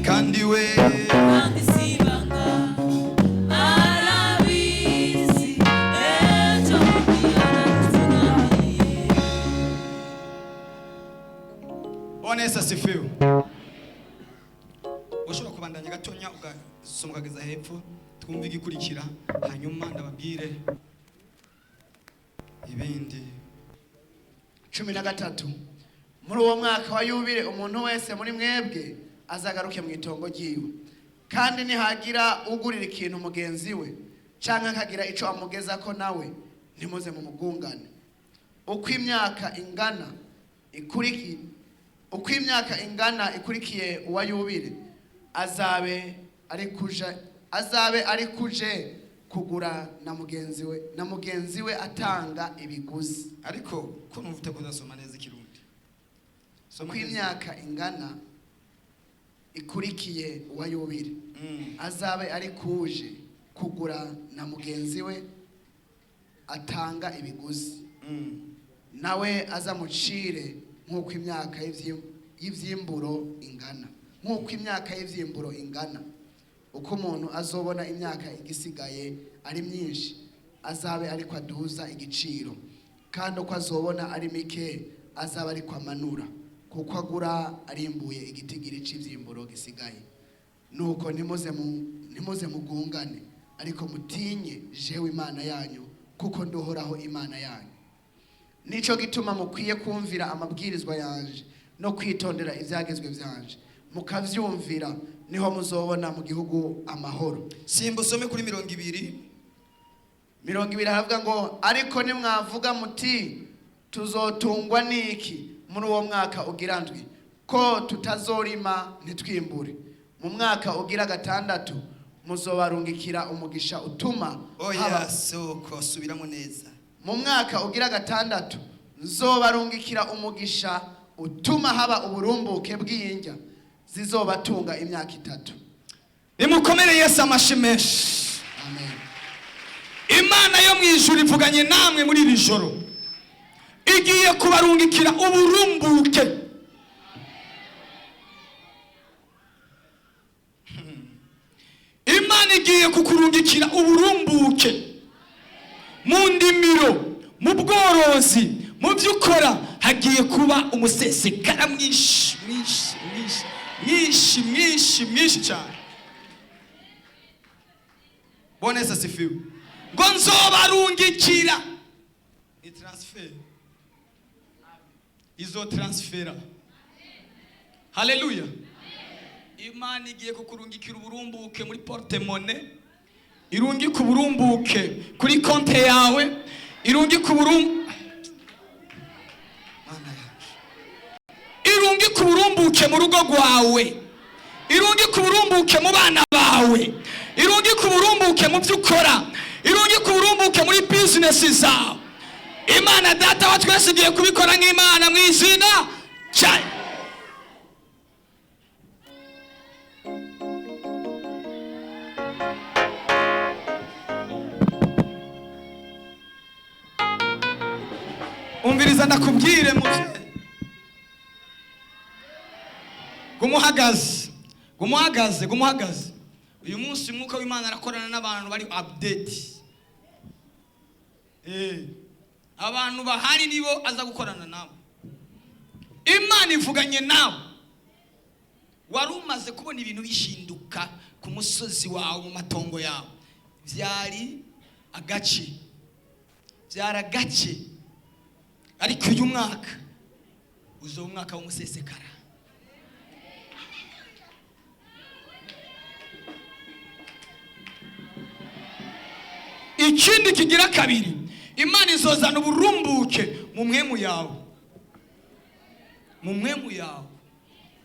[SPEAKER 1] kandi we
[SPEAKER 4] Kandi sibanga arabizi, ejo bundi yaraturamiye.
[SPEAKER 1] Bwana Yesu asifiwe. Ushobora kubandanya gatonya, ugasoma ukageza hepfo, twumve igikurikira, hanyuma ndababwire ibindi.
[SPEAKER 2] 13. Muri uwo mwaka wa yubile, umuntu wese muri mwebwe azagaruke mu itongo ryiwe. Kandi nihagira ugurira ikintu mugenzi we canke akagira ico amugezako nawe, ntimuze mumugungane. Uko imyaka ingana ikurikiye uwa yubile, azabe ari kuje kugura na mugenzi we atanga ibiguzi.
[SPEAKER 1] Ariko ko numva utakuzasoma neza ikirundi? Soma
[SPEAKER 2] Uko
[SPEAKER 1] neza.
[SPEAKER 2] imyaka ingana ikurikiye uwa yubile, azabe ari kuje kugura na mugenzi we atanga ibiguzi, nawe azamucire nk'uko imyaka y'ivyimburo ingana, nk'uko imyaka y'ivyimburo ingana. Uko umuntu azobona imyaka igisigaye ari myinshi, azabe ariko aduza igiciro, kandi uko azobona ari mike, azabe ariko amanura, kuko agura arimbuye igitigiri c'ivyimburo gisigaye. Nuko ntimuze mugungane, ariko mutinye jewe Imana yanyu, kuko nduhoraho Imana yanyu. Nico gituma mukwiye kumvira amabwirizwa yanje no kwitondera ivyagezwe vyanje mukavyumvira, niho muzobona mu gihugu amahoro.
[SPEAKER 1] Simba usome kuri 20.
[SPEAKER 2] 20 haravuga ngo: "Ariko nimwavuga muti: Tuzotungwa n'iki muri uwo mwaka ugira ndwi, ko tutazorima ntitwimbure?, mu mwaka ugira gatandatu muzobarungikira umugisha utuma
[SPEAKER 1] Oya.
[SPEAKER 2] haba."
[SPEAKER 1] Soko subiramo neza.
[SPEAKER 2] "Mu mwaka ugira gatandatu nzobarungikira umugisha utuma haba uburumbuke bw'indya zizobatunga imyaka 3."
[SPEAKER 1] Nimukomere Yesu amashi menshi.
[SPEAKER 2] Amen.
[SPEAKER 1] Imana yo mu ijuru ivuganye namwe muri iri joro, igiye kubarungikira uburumbuke. Imana igiye kukurungikira uburumbuke mu ndimiro, mu bworozi, mu byo ukora. Hagiye kuba umusesekara mwinshi, mwinshi, mwinshi, mwinshi, mwinshi, mwinshi cyane. Bwana Yesu asifiwe. Ngo nzobarungikira, ni transfer, izo transfera. Haleluya! Imana igiye kukurungikira uburumbuke muri porte-monnaie, irungike uburumbuke kuri konte yawe, irungike Mana yacu, irungike uburumbuke mu rugo rwawe, irungike uburumbuke mu bana bawe, irungike uburumbuke mu byo ukora, irungike uburumbuke muri bizinesi zawe. Imana Data wa twese igiye kubikora nk'Imana mu izina cyane. Umviriza ndakubwire, muvyeyi, gumuhagaze, gumuhagaze, gumuhagaze. Uyu munsi Umwuka w'Imana arakorana n'abantu bari update. Abantu bahari nibo aza gukorana nabo. Imana ivuganye nawe. Wari umaze kubona ibintu bishinduka ku musozi wawe, mu matongo yawe, byari agace, byari agace, ariko uyu mwaka uzoba umwaka w'umusesekara. Ikindi kigira kabiri, Imana izozana uburumbuke mu mwemu yawe, mu mwemu yawe,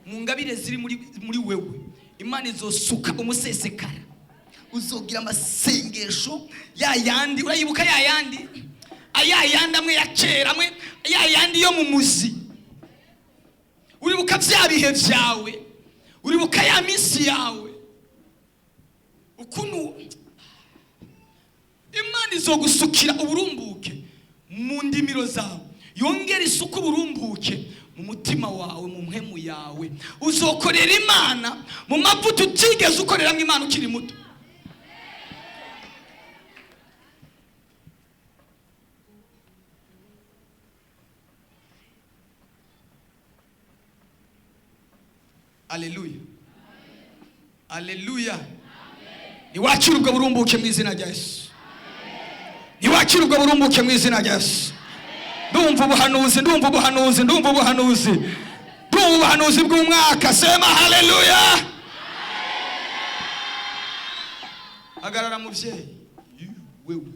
[SPEAKER 1] mu ngabire ziri muri wewe. Imana izosuka umusesekara, uzogira amasengesho ya yandi urayibuka, ya yandi, ya yandi amwe ya kera, amwe ya yandi yo mu muzi. Uribuka bya bihe byawe, uribuka ya minsi yawe, ukuntu Imana izogusukira uburumbuke mu ndimiro zawe, yongera isuku uburumbuke mu mutima wawe, mu mpemu yawe. Uzokorera Imana mu mavuta utigeze ukoreramo Imana ukiri muto. Aleluya, aleluya! Niwakire ubwo burumbuke mu izina rya Yesu. Niwakire ubwo burumbuke mu izina rya Yesu. Ndumva ubuhanuzi, ndumva ubuhanuzi, ndumva ubuhanuzi, ndumva ubuhanuzi bw'umwaka. Sema haleluya. Hagarara muvyeyi wewe.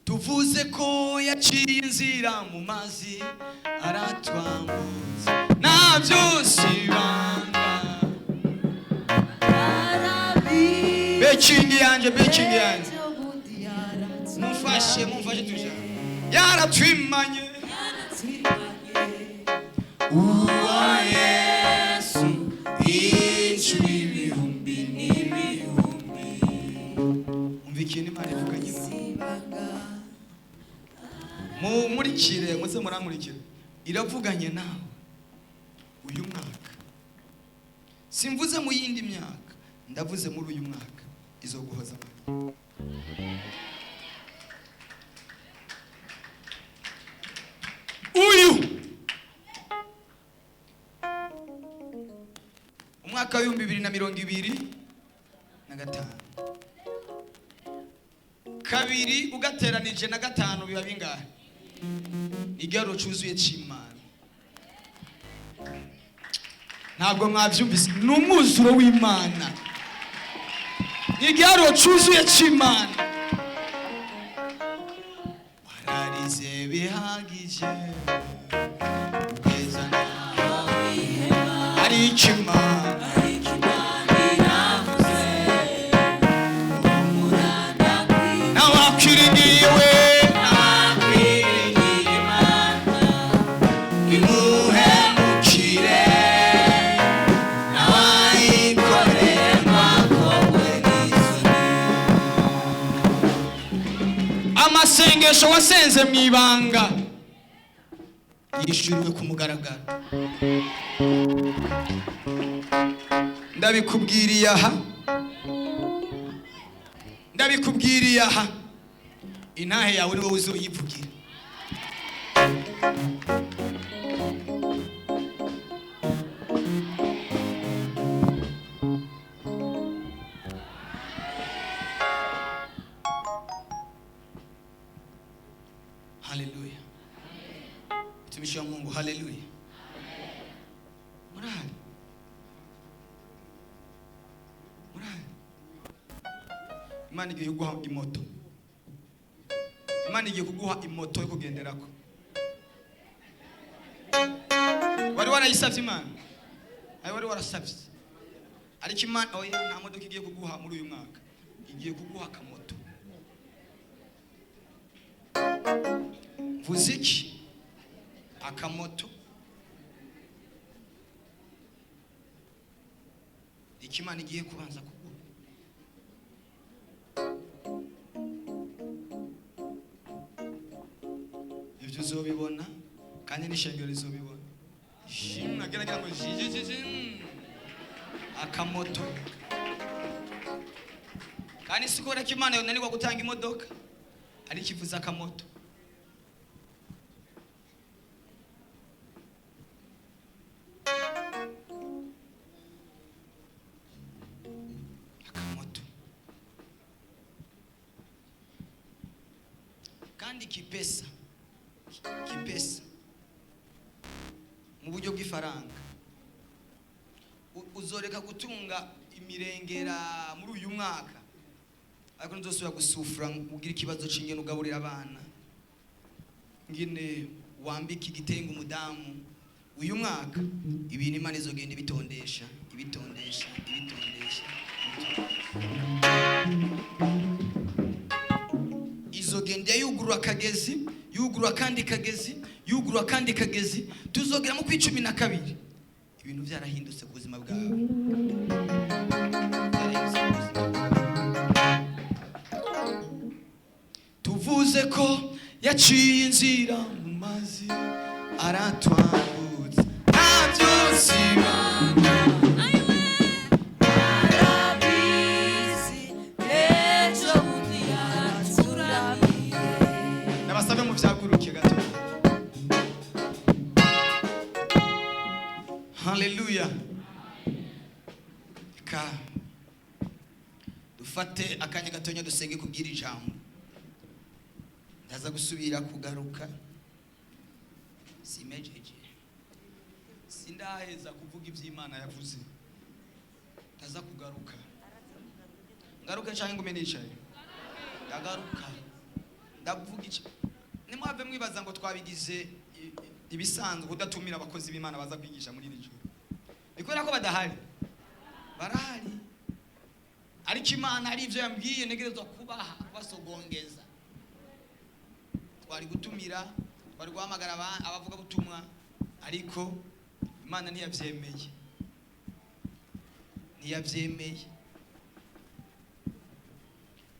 [SPEAKER 1] Tuvuze ko yaciye inzira mu mazi aratwambutsa, nabyo si ibanga. Bekingi yanje, bekingi yanje, mumfashe, mumfashe tuja. Yaratwimanye uwa Yesu ijwi ibihumbi n'ibihumbi. Umva ikintu Imana ivuganye nawe. Mumurikire, muze murankurikire. Iravuganye nawe uyu mwaka. Simvuze mu yindi myaka, ndavuze muri uyu mwaka izoguhoza amarira. Uyu umwaka w'2025, kabiri ugateranije na gatanu biba bingahe? Igiharuro cyuzuye cy'Imana. Ntabwo mwabyumvise. Ni umwuzuro w'Imana, ni igiharuro cyuzuye cy'Imana. Wararize bihagije ugeza naho ari Imana. Nawakwiringiye we, nawakwiringiye Imana, imuhemukire, nawayikoreye makogwe n'isoni. Amasengesho wasenze mu ibanga yishyuriwe ku mugaragaro. Ndabikubwiriye aha, ndabikubwiriye aha, intahe yawe ni wowe uzoyivugira. Haleluya. Mtumishi wa Mungu, haleluya. Murahari, murahari. Imana igiye kuguha imoto. Imana igiye kuguha imoto yo kugenderako. Wari warayisabye Imana? Ayo wari warasabye. Ariko Imana, oya, nta modoka igiye kuguha muri uyu mwaka, igiye kuguha akamoto. Mvuze iki? Akamoto. Iki Imana igiye kubanza kuguha. Ibyo uzobibona, kandi n'ishengero rizobibona. Shimwe agerageza ngo jijijiji. Akamoto. Kandi si kubera ko Imana yonanirwa gutanga imodoka, ariko ivuze akamoto. Akamoto kandi kipesa, kipesa mu buryo bw'ifaranga. Uzoreka gutunga imirengera muri uyu mwaka, ariko ntuzosubira gusufura ugira ikibazo c'ingene ugaburira abana, ngene wambika igitenge umudamu. Uyu mwaka ibintu Imana izogenda ibitondesha, ibitondesha, ibitondesha, ibitondesha. Izogenda yugurura akagezi, yugurura akandi kagezi, yugurura akandi kagezi. Tuzogera mu kwa 12 ibintu byarahindutse ku buzima bwawe. Byarahindutse ku buzima bwawe. Tuvuze ko yaciye inzira mu mazi aratwambutsa, ntabyo si ibanga.
[SPEAKER 4] Arabizi, ejo bundi yaraturamiye.
[SPEAKER 1] Ndabasabe muvyaguruke gato. Haleluya. Reka Dufate akanya gatonya dusenge kubwira ijambo. Ndaza gusubira kugaruka, simejeje, sindaheza kuvuga iby'Imana yavuze. Ndaza kugaruka. Ngaruke canke ngume nicaye? Ndagaruka, ndavuga iki. Nimwave mwibaza ngo twabigize ibisanzwe kudatumira abakozi b'Imana baza kwigisha muri iri joro. Ni kubera ko badahari? Barahari, ariko Imana hari ibyo yambwiye ntegerezwa kubaha, kubasogongeza. Twari gutumira, twari guhamagara abavugabutumwa, ariko Imana ntiyabyemeye, ntiyabyemeye.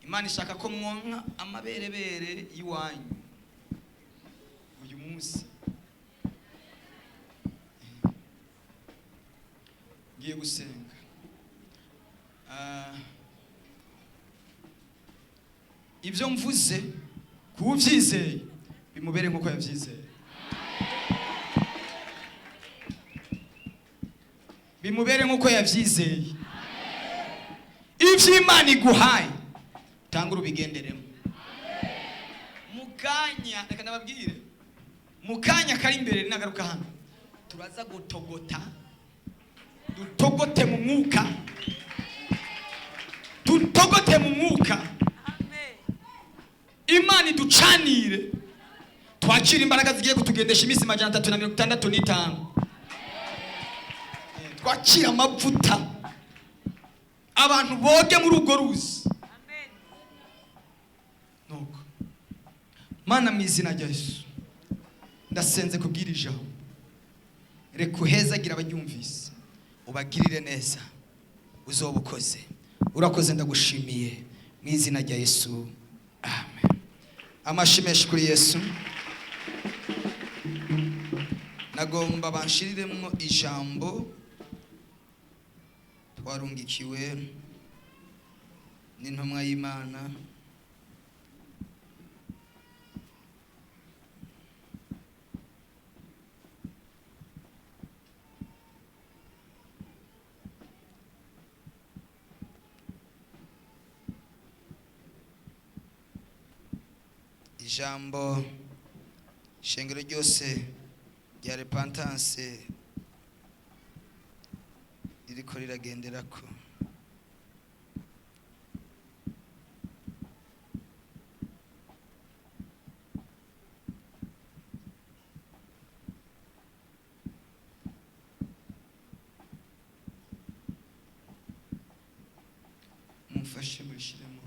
[SPEAKER 1] Imana ishaka ko mwonka amaberebere y'iwanyu uyu munsi. Ngiye gusenga. Ibyo mvuze, kuwubyizeye bimubere nk'uko yabyizeye, bimubere nk'uko yabyizeye. Ibyo Imana iguhaye, tanga urubigenderemo. Mu kanya, reka ndababwire, mu kanya kari imbere nagaruka hano, turaza gutogota, dutogote mu mwuka, dutogote mu mwuka. Imana iducanire, twakire imbaraga zigiye kutugendesha iminsi 365. Twakire amavuta, abantu boge muri urwo ruzi. Nuko Mana, mu izina rya Yesu, ndasenze kubwira ijambo. Reka uhezagira abaryumvise, ubagirire neza, uzoba ukoze. Urakoze, ndagushimiye mu izina rya Yesu, amen. Amashi menshi kuri Yesu. Nagomba banshiriremo ijambo twarungikiwe n'intumwa y'Imana. Ijambo ishengero ryose rya Repentance ririko riragenderako. Mumfashe murishiremo.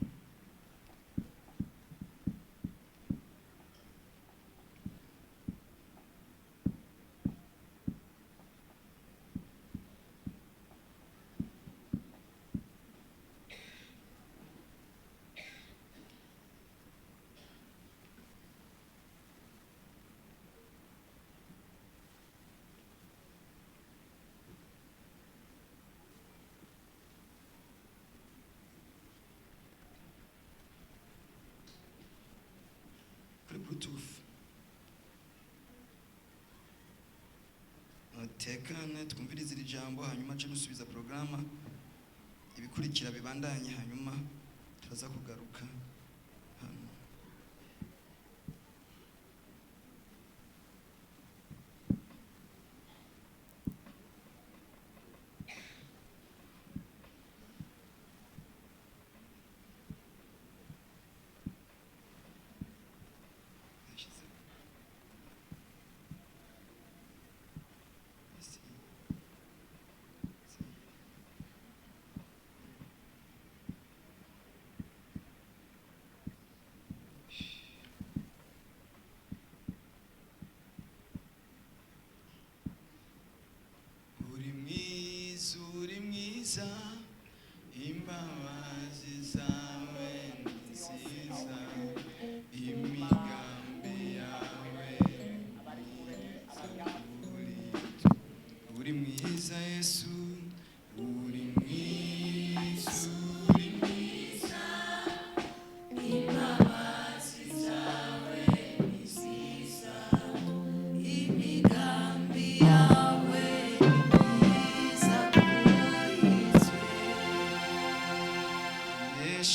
[SPEAKER 1] Kuri Bluetooth. Tekane, twumvirize iri jambo, hanyuma nce musubiza porogaramu, ibikurikira bibandanye, hanyuma turaza kugaruka hano.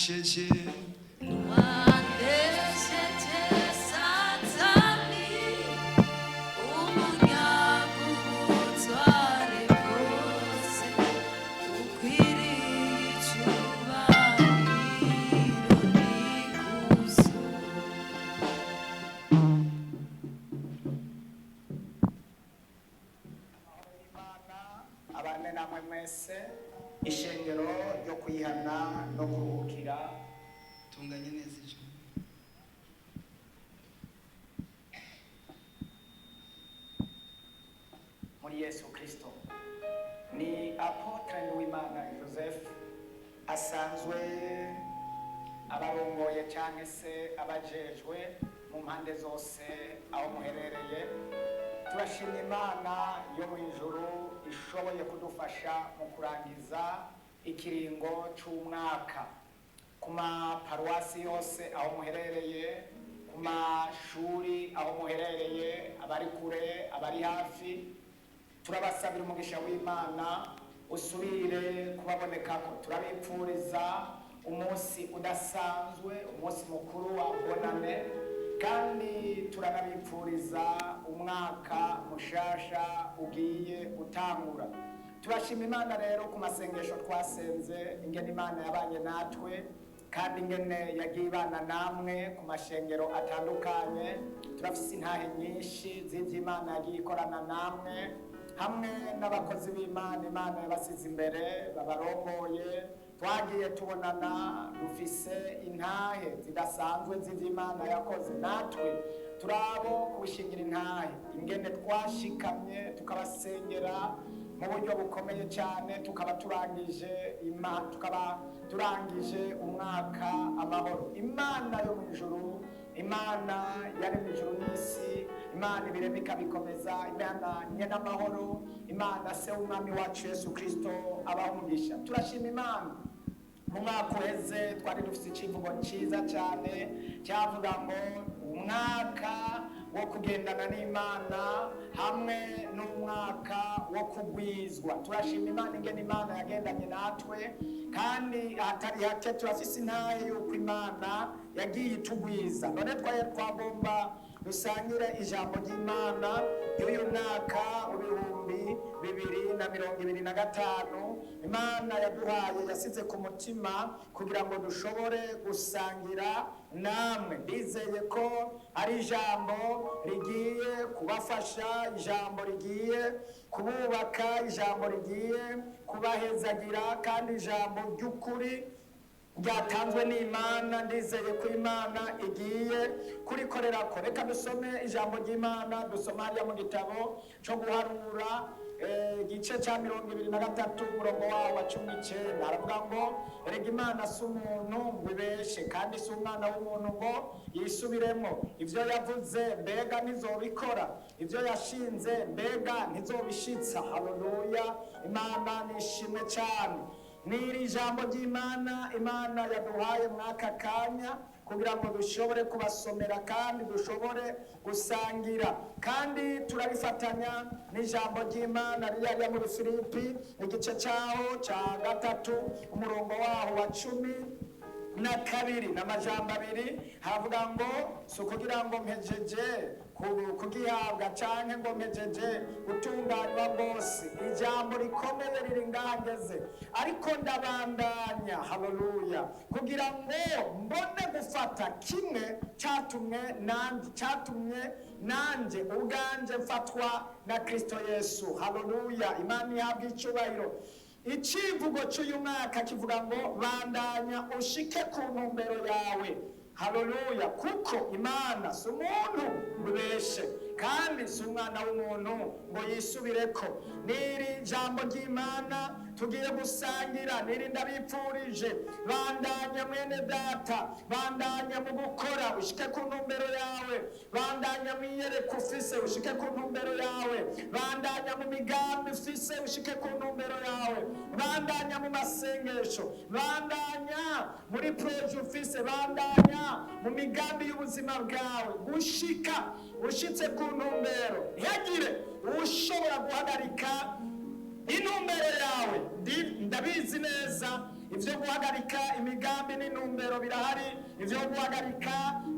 [SPEAKER 1] Wanesheje.
[SPEAKER 4] Wanesheje Satani, umunyago ubutware bwose, ukwiriye icubahiro n'ikuzo.
[SPEAKER 5] Imana abane namwe mwese. Ishengero ryo kwihana no kuruhukira.
[SPEAKER 1] Tunganye neza ijwi.
[SPEAKER 5] Muri Yesu Kristo, ni Apotre Nduwimana Joseph, asanzwe abarongoye cyangwa se abajejwe mu mpande zose aho muherereye. Turashima Imana yo mu ijuru ishoboye kudufasha mu kurangiza ikiringo cy'umwaka ku maparuwasi yose aho muherereye, ku mashuri aho muherereye, abari kure, abari hafi. Turabasabira umugisha w'Imana usubire kubabonekako. Turabipfuriza umunsi udasanzwe, umunsi mukuru wa Bonane, kandi turanabipfuriza umwaka mushasha ugiye gutangura. Turashima Imana rero ku masengesho twasenze, ingene Imana yabanye natwe kandi ingene yagiye ibana namwe ku mashengero atandukanye. Turafise intahe nyinshi z'ivyo Imana yagiye ikorana namwe hamwe n'abakozi b'Imana Imana yabasize imbere babarongoye. Twagiye tubonana, dufise intahe zidasanzwe z'ivyo Imana yakoze. Natwe turabo kubishingira intahe ingene twashikamye tukabasengera mu buryo bukomeye cyane, tukaba turangije umwaka amahoro. Imana yo mu ijuru, Imana yaremye ijuru n'isi, Imana ibirema ikabikomeza, Imana nyenamahoro, Imana Se w'Umwami wacu Yesu Kristo abaho umugisha. Turashima Imana. Mu mwaka uheze twari dufite icivugo cyiza cyane cyavuga ngo umwaka wo kugendana n'Imana hamwe n'umwaka wo kugwizwa. Turashima Imana ingene Imana yagendanye natwe, kandi ahatari hake turafise intahe y'uko Imana yagiye itugwiza. None twari twagomba dusangire ijambo ry'Imana y'uyu mwaka w'2025 Imana yaduhaye, yasize ku mutima kugira ngo dushobore gusangira namwe. Ndizeye ko ari ijambo rigiye kubafasha, ijambo rigiye kububaka, ijambo rigiye kubahezagira, kandi ijambo ry'ukuri ryatanzwe n'Imana. Ndizeye ko Imana igiye kurikorera ko. Reka dusome ijambo ry'Imana. Dusoma hariya mu gitabo cyo guharura, igice cya 23, umurongo wawo wa 19. Aravuga ngo: "Erega Imana si umuntu ngo ibeshe, kandi si umwana w'umuntu ngo yisubiremo. Ibyo yavuze, mbega ntizobikora? Ibyo yashinze, mbega ntizobishitsa?" Haleluya, Imana nishimwe cyane. N'iri jambo ry'Imana Imana yaduhaye mw'aka kanya kugira ngo dushobore kubasomera kandi dushobore gusangira, kandi turabifatanya n'ijambo ry'Imana riri muri Filipi, igice cyaho cya 3, umurongo waho wa 12, n'amajambo abiri. Havuga ngo: "Si ukugira ngo mpejeje kugihabwa canke ngo mpejeje gutunganywa rwose." Ijambo rikomeye riri ngahageze: "Ariko ndabandanya," haleluya, "kugira ngo mbone gufata kimwe cyatumye nanjye ubwanje mfatwa na Kristo Yesu. Haleluya, Imana ihabwa icyubahiro. Icivugo cy'uyu mwaka kivuga ngo: "Bandanya ushike ku ntumbero yawe." Haleluya, kuko Imana si umuntu ngo ibeshe, kandi si umwana w'umuntu ngo yisubireko. N'iri jambo ry'Imana tugiye gusangira, n'iri ndabipfurije: bandanya mwene data, bandanya mu gukora ushike ku ntumbero yawe, bandanya mu iyereka ufise ushike ku ntumbero yawe, bandanya mu migambi ufise ushike ku ntumbero yawe, bandanya mu masengesho, bandanya muri projet ufise, bandanya mu migambi y'ubuzima bwawe gushika ushitse ku ntumbero. Ntihagire ushobora guhagarika intumbero yawe. Ndabizi neza. Ibyo guhagarika imigambi n'intumbero birahari, ibyo guhagarika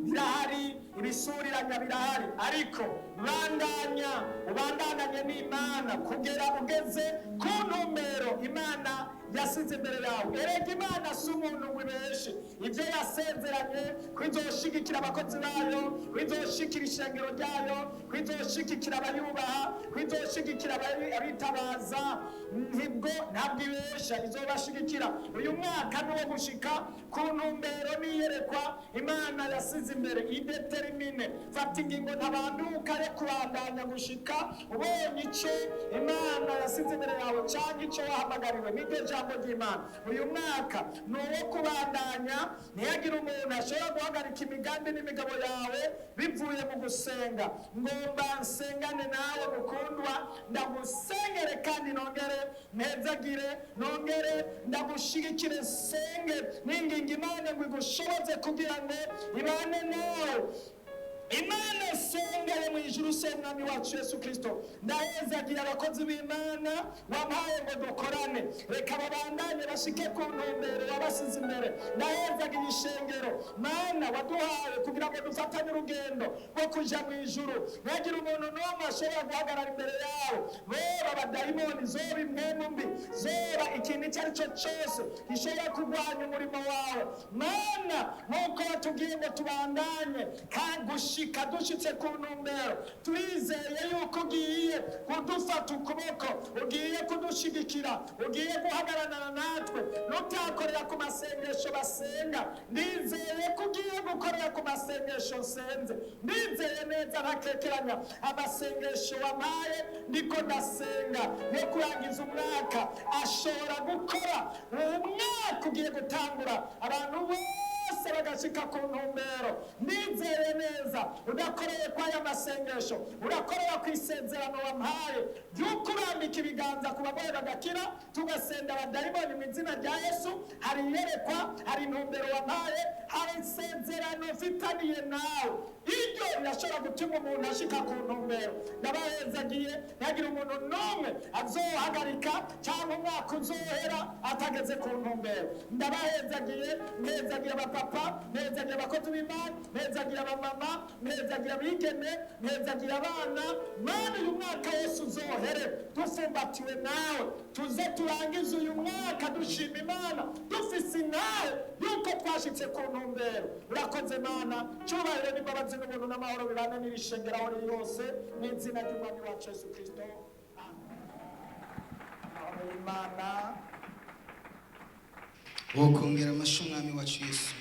[SPEAKER 5] birahari, ibisuriranya birahari, ariko bandanya ubandananye n'Imana kugera ugeze ku ntumbero Imana yasize imbere yawe. Erega Imana si umuntu ngo ibeshe. Ibyo yasezeranye ko izoshigikira abakozi bayo, ko izoshigikira ishengero ryayo, ko izoshigikira abayubaha, ko izoshigikira abitabaza, ntibwo ntabwo ibesha, izobashigikira. Uyu mwaka ni uwo gushika ku ntumbero n'iyerekwa Imana yasize imbere. Idetermine, fata ingingo ntabanduka yo kubandanya gushika ubonye icyo Imana yasize imbere yawe cyangwa icyo wahamagariwe. Niryo jambo ry'Imana. Uyu mwaka ni uwo kubandanya. Ntihagire umuntu ashobora guhagarika imigambi n'imigabo yawe bivuye mu gusenga. Ngomba nsengane nawe mukundwa, ndagusengere kandi nongere mpezagire, nongere ndagushigikire, senge ninginga Imana ngo igushoboze kugira ngo ibane nawe. Imana sengere mu ijuru, se Mwami wacu Yesu Kristo, ndahezagira abakozi b'Imana wampaye ngo dukorane. Reka babandanye bashike ku ntumbero wabasize imbere. Ndahezagira ishengero, Mana, waduhaye kugira ngo dufatanye urugendo rwo kuja mu ijuru. Ntihagire umuntu n'umwe ashobora guhagarara imbere yawe, boba abadayimoni, zoba impwemu mbi, zoba ikintu icyo ari cyo cyose gishobora kurwanya umurimo wawe. Mana, nk'uko watubwiye ngo tubandanye kandi gushika dushitse ku ntumbero, turizeye yuko ugiye kudufata ukuboko, ugiye kudushigikira, ugiye guhagararana natwe. Nutakorera ku masengesho basenga, ndizeye ko ugiye gukorera ku masengesho nsenze. Ndizeye neza ntakekeranya, amasengesho wampaye ndiko ndasenga yo kurangiza umwaka ashobora gukora uwo mwaka ugiye gutangura, abantu bose bagashika ku ntumbero. Ndizeye neza udakoreye kw'aya masengesho, urakorera ku isezerano wampaye ry'uko urambika ibiganza ku bagore bagakira, tugasenda abadayimoni mu izina rya Yesu. Hari iyerekwa, hari intumbero wampaye, hari isezerano mfitaniye nawe. Iryo rirashobora gutuma umuntu ashika ku ntumbero. Ndabahezagiye, ntihagire umuntu n'umwe azohagarika cyangwa umwaka uzohera atageze ku ntumbero. Ndabahezagiye, mpezagiye abapapa, mpezagiye abakozi b'Imana, mpezagiye abamama, mpezagiye abigeme, mpezagiye abana. Mana, uyu mwaka wose uzohere dufumbatiwe nawe, tuze turangize uyu mwaka dushima Imana, dufise nawe yuko twashitse ku ntumbero. Urakoze Mana. Cyubahiro n'imbabazi n'ubuntu n'amahoro bibane n'iri shengero aho riri hose, n'izina ry'Umwami wacu Yesu Kristo, amen. Amahoro y'Imana.
[SPEAKER 1] Wokongera amashyi Umwami wacu Yesu.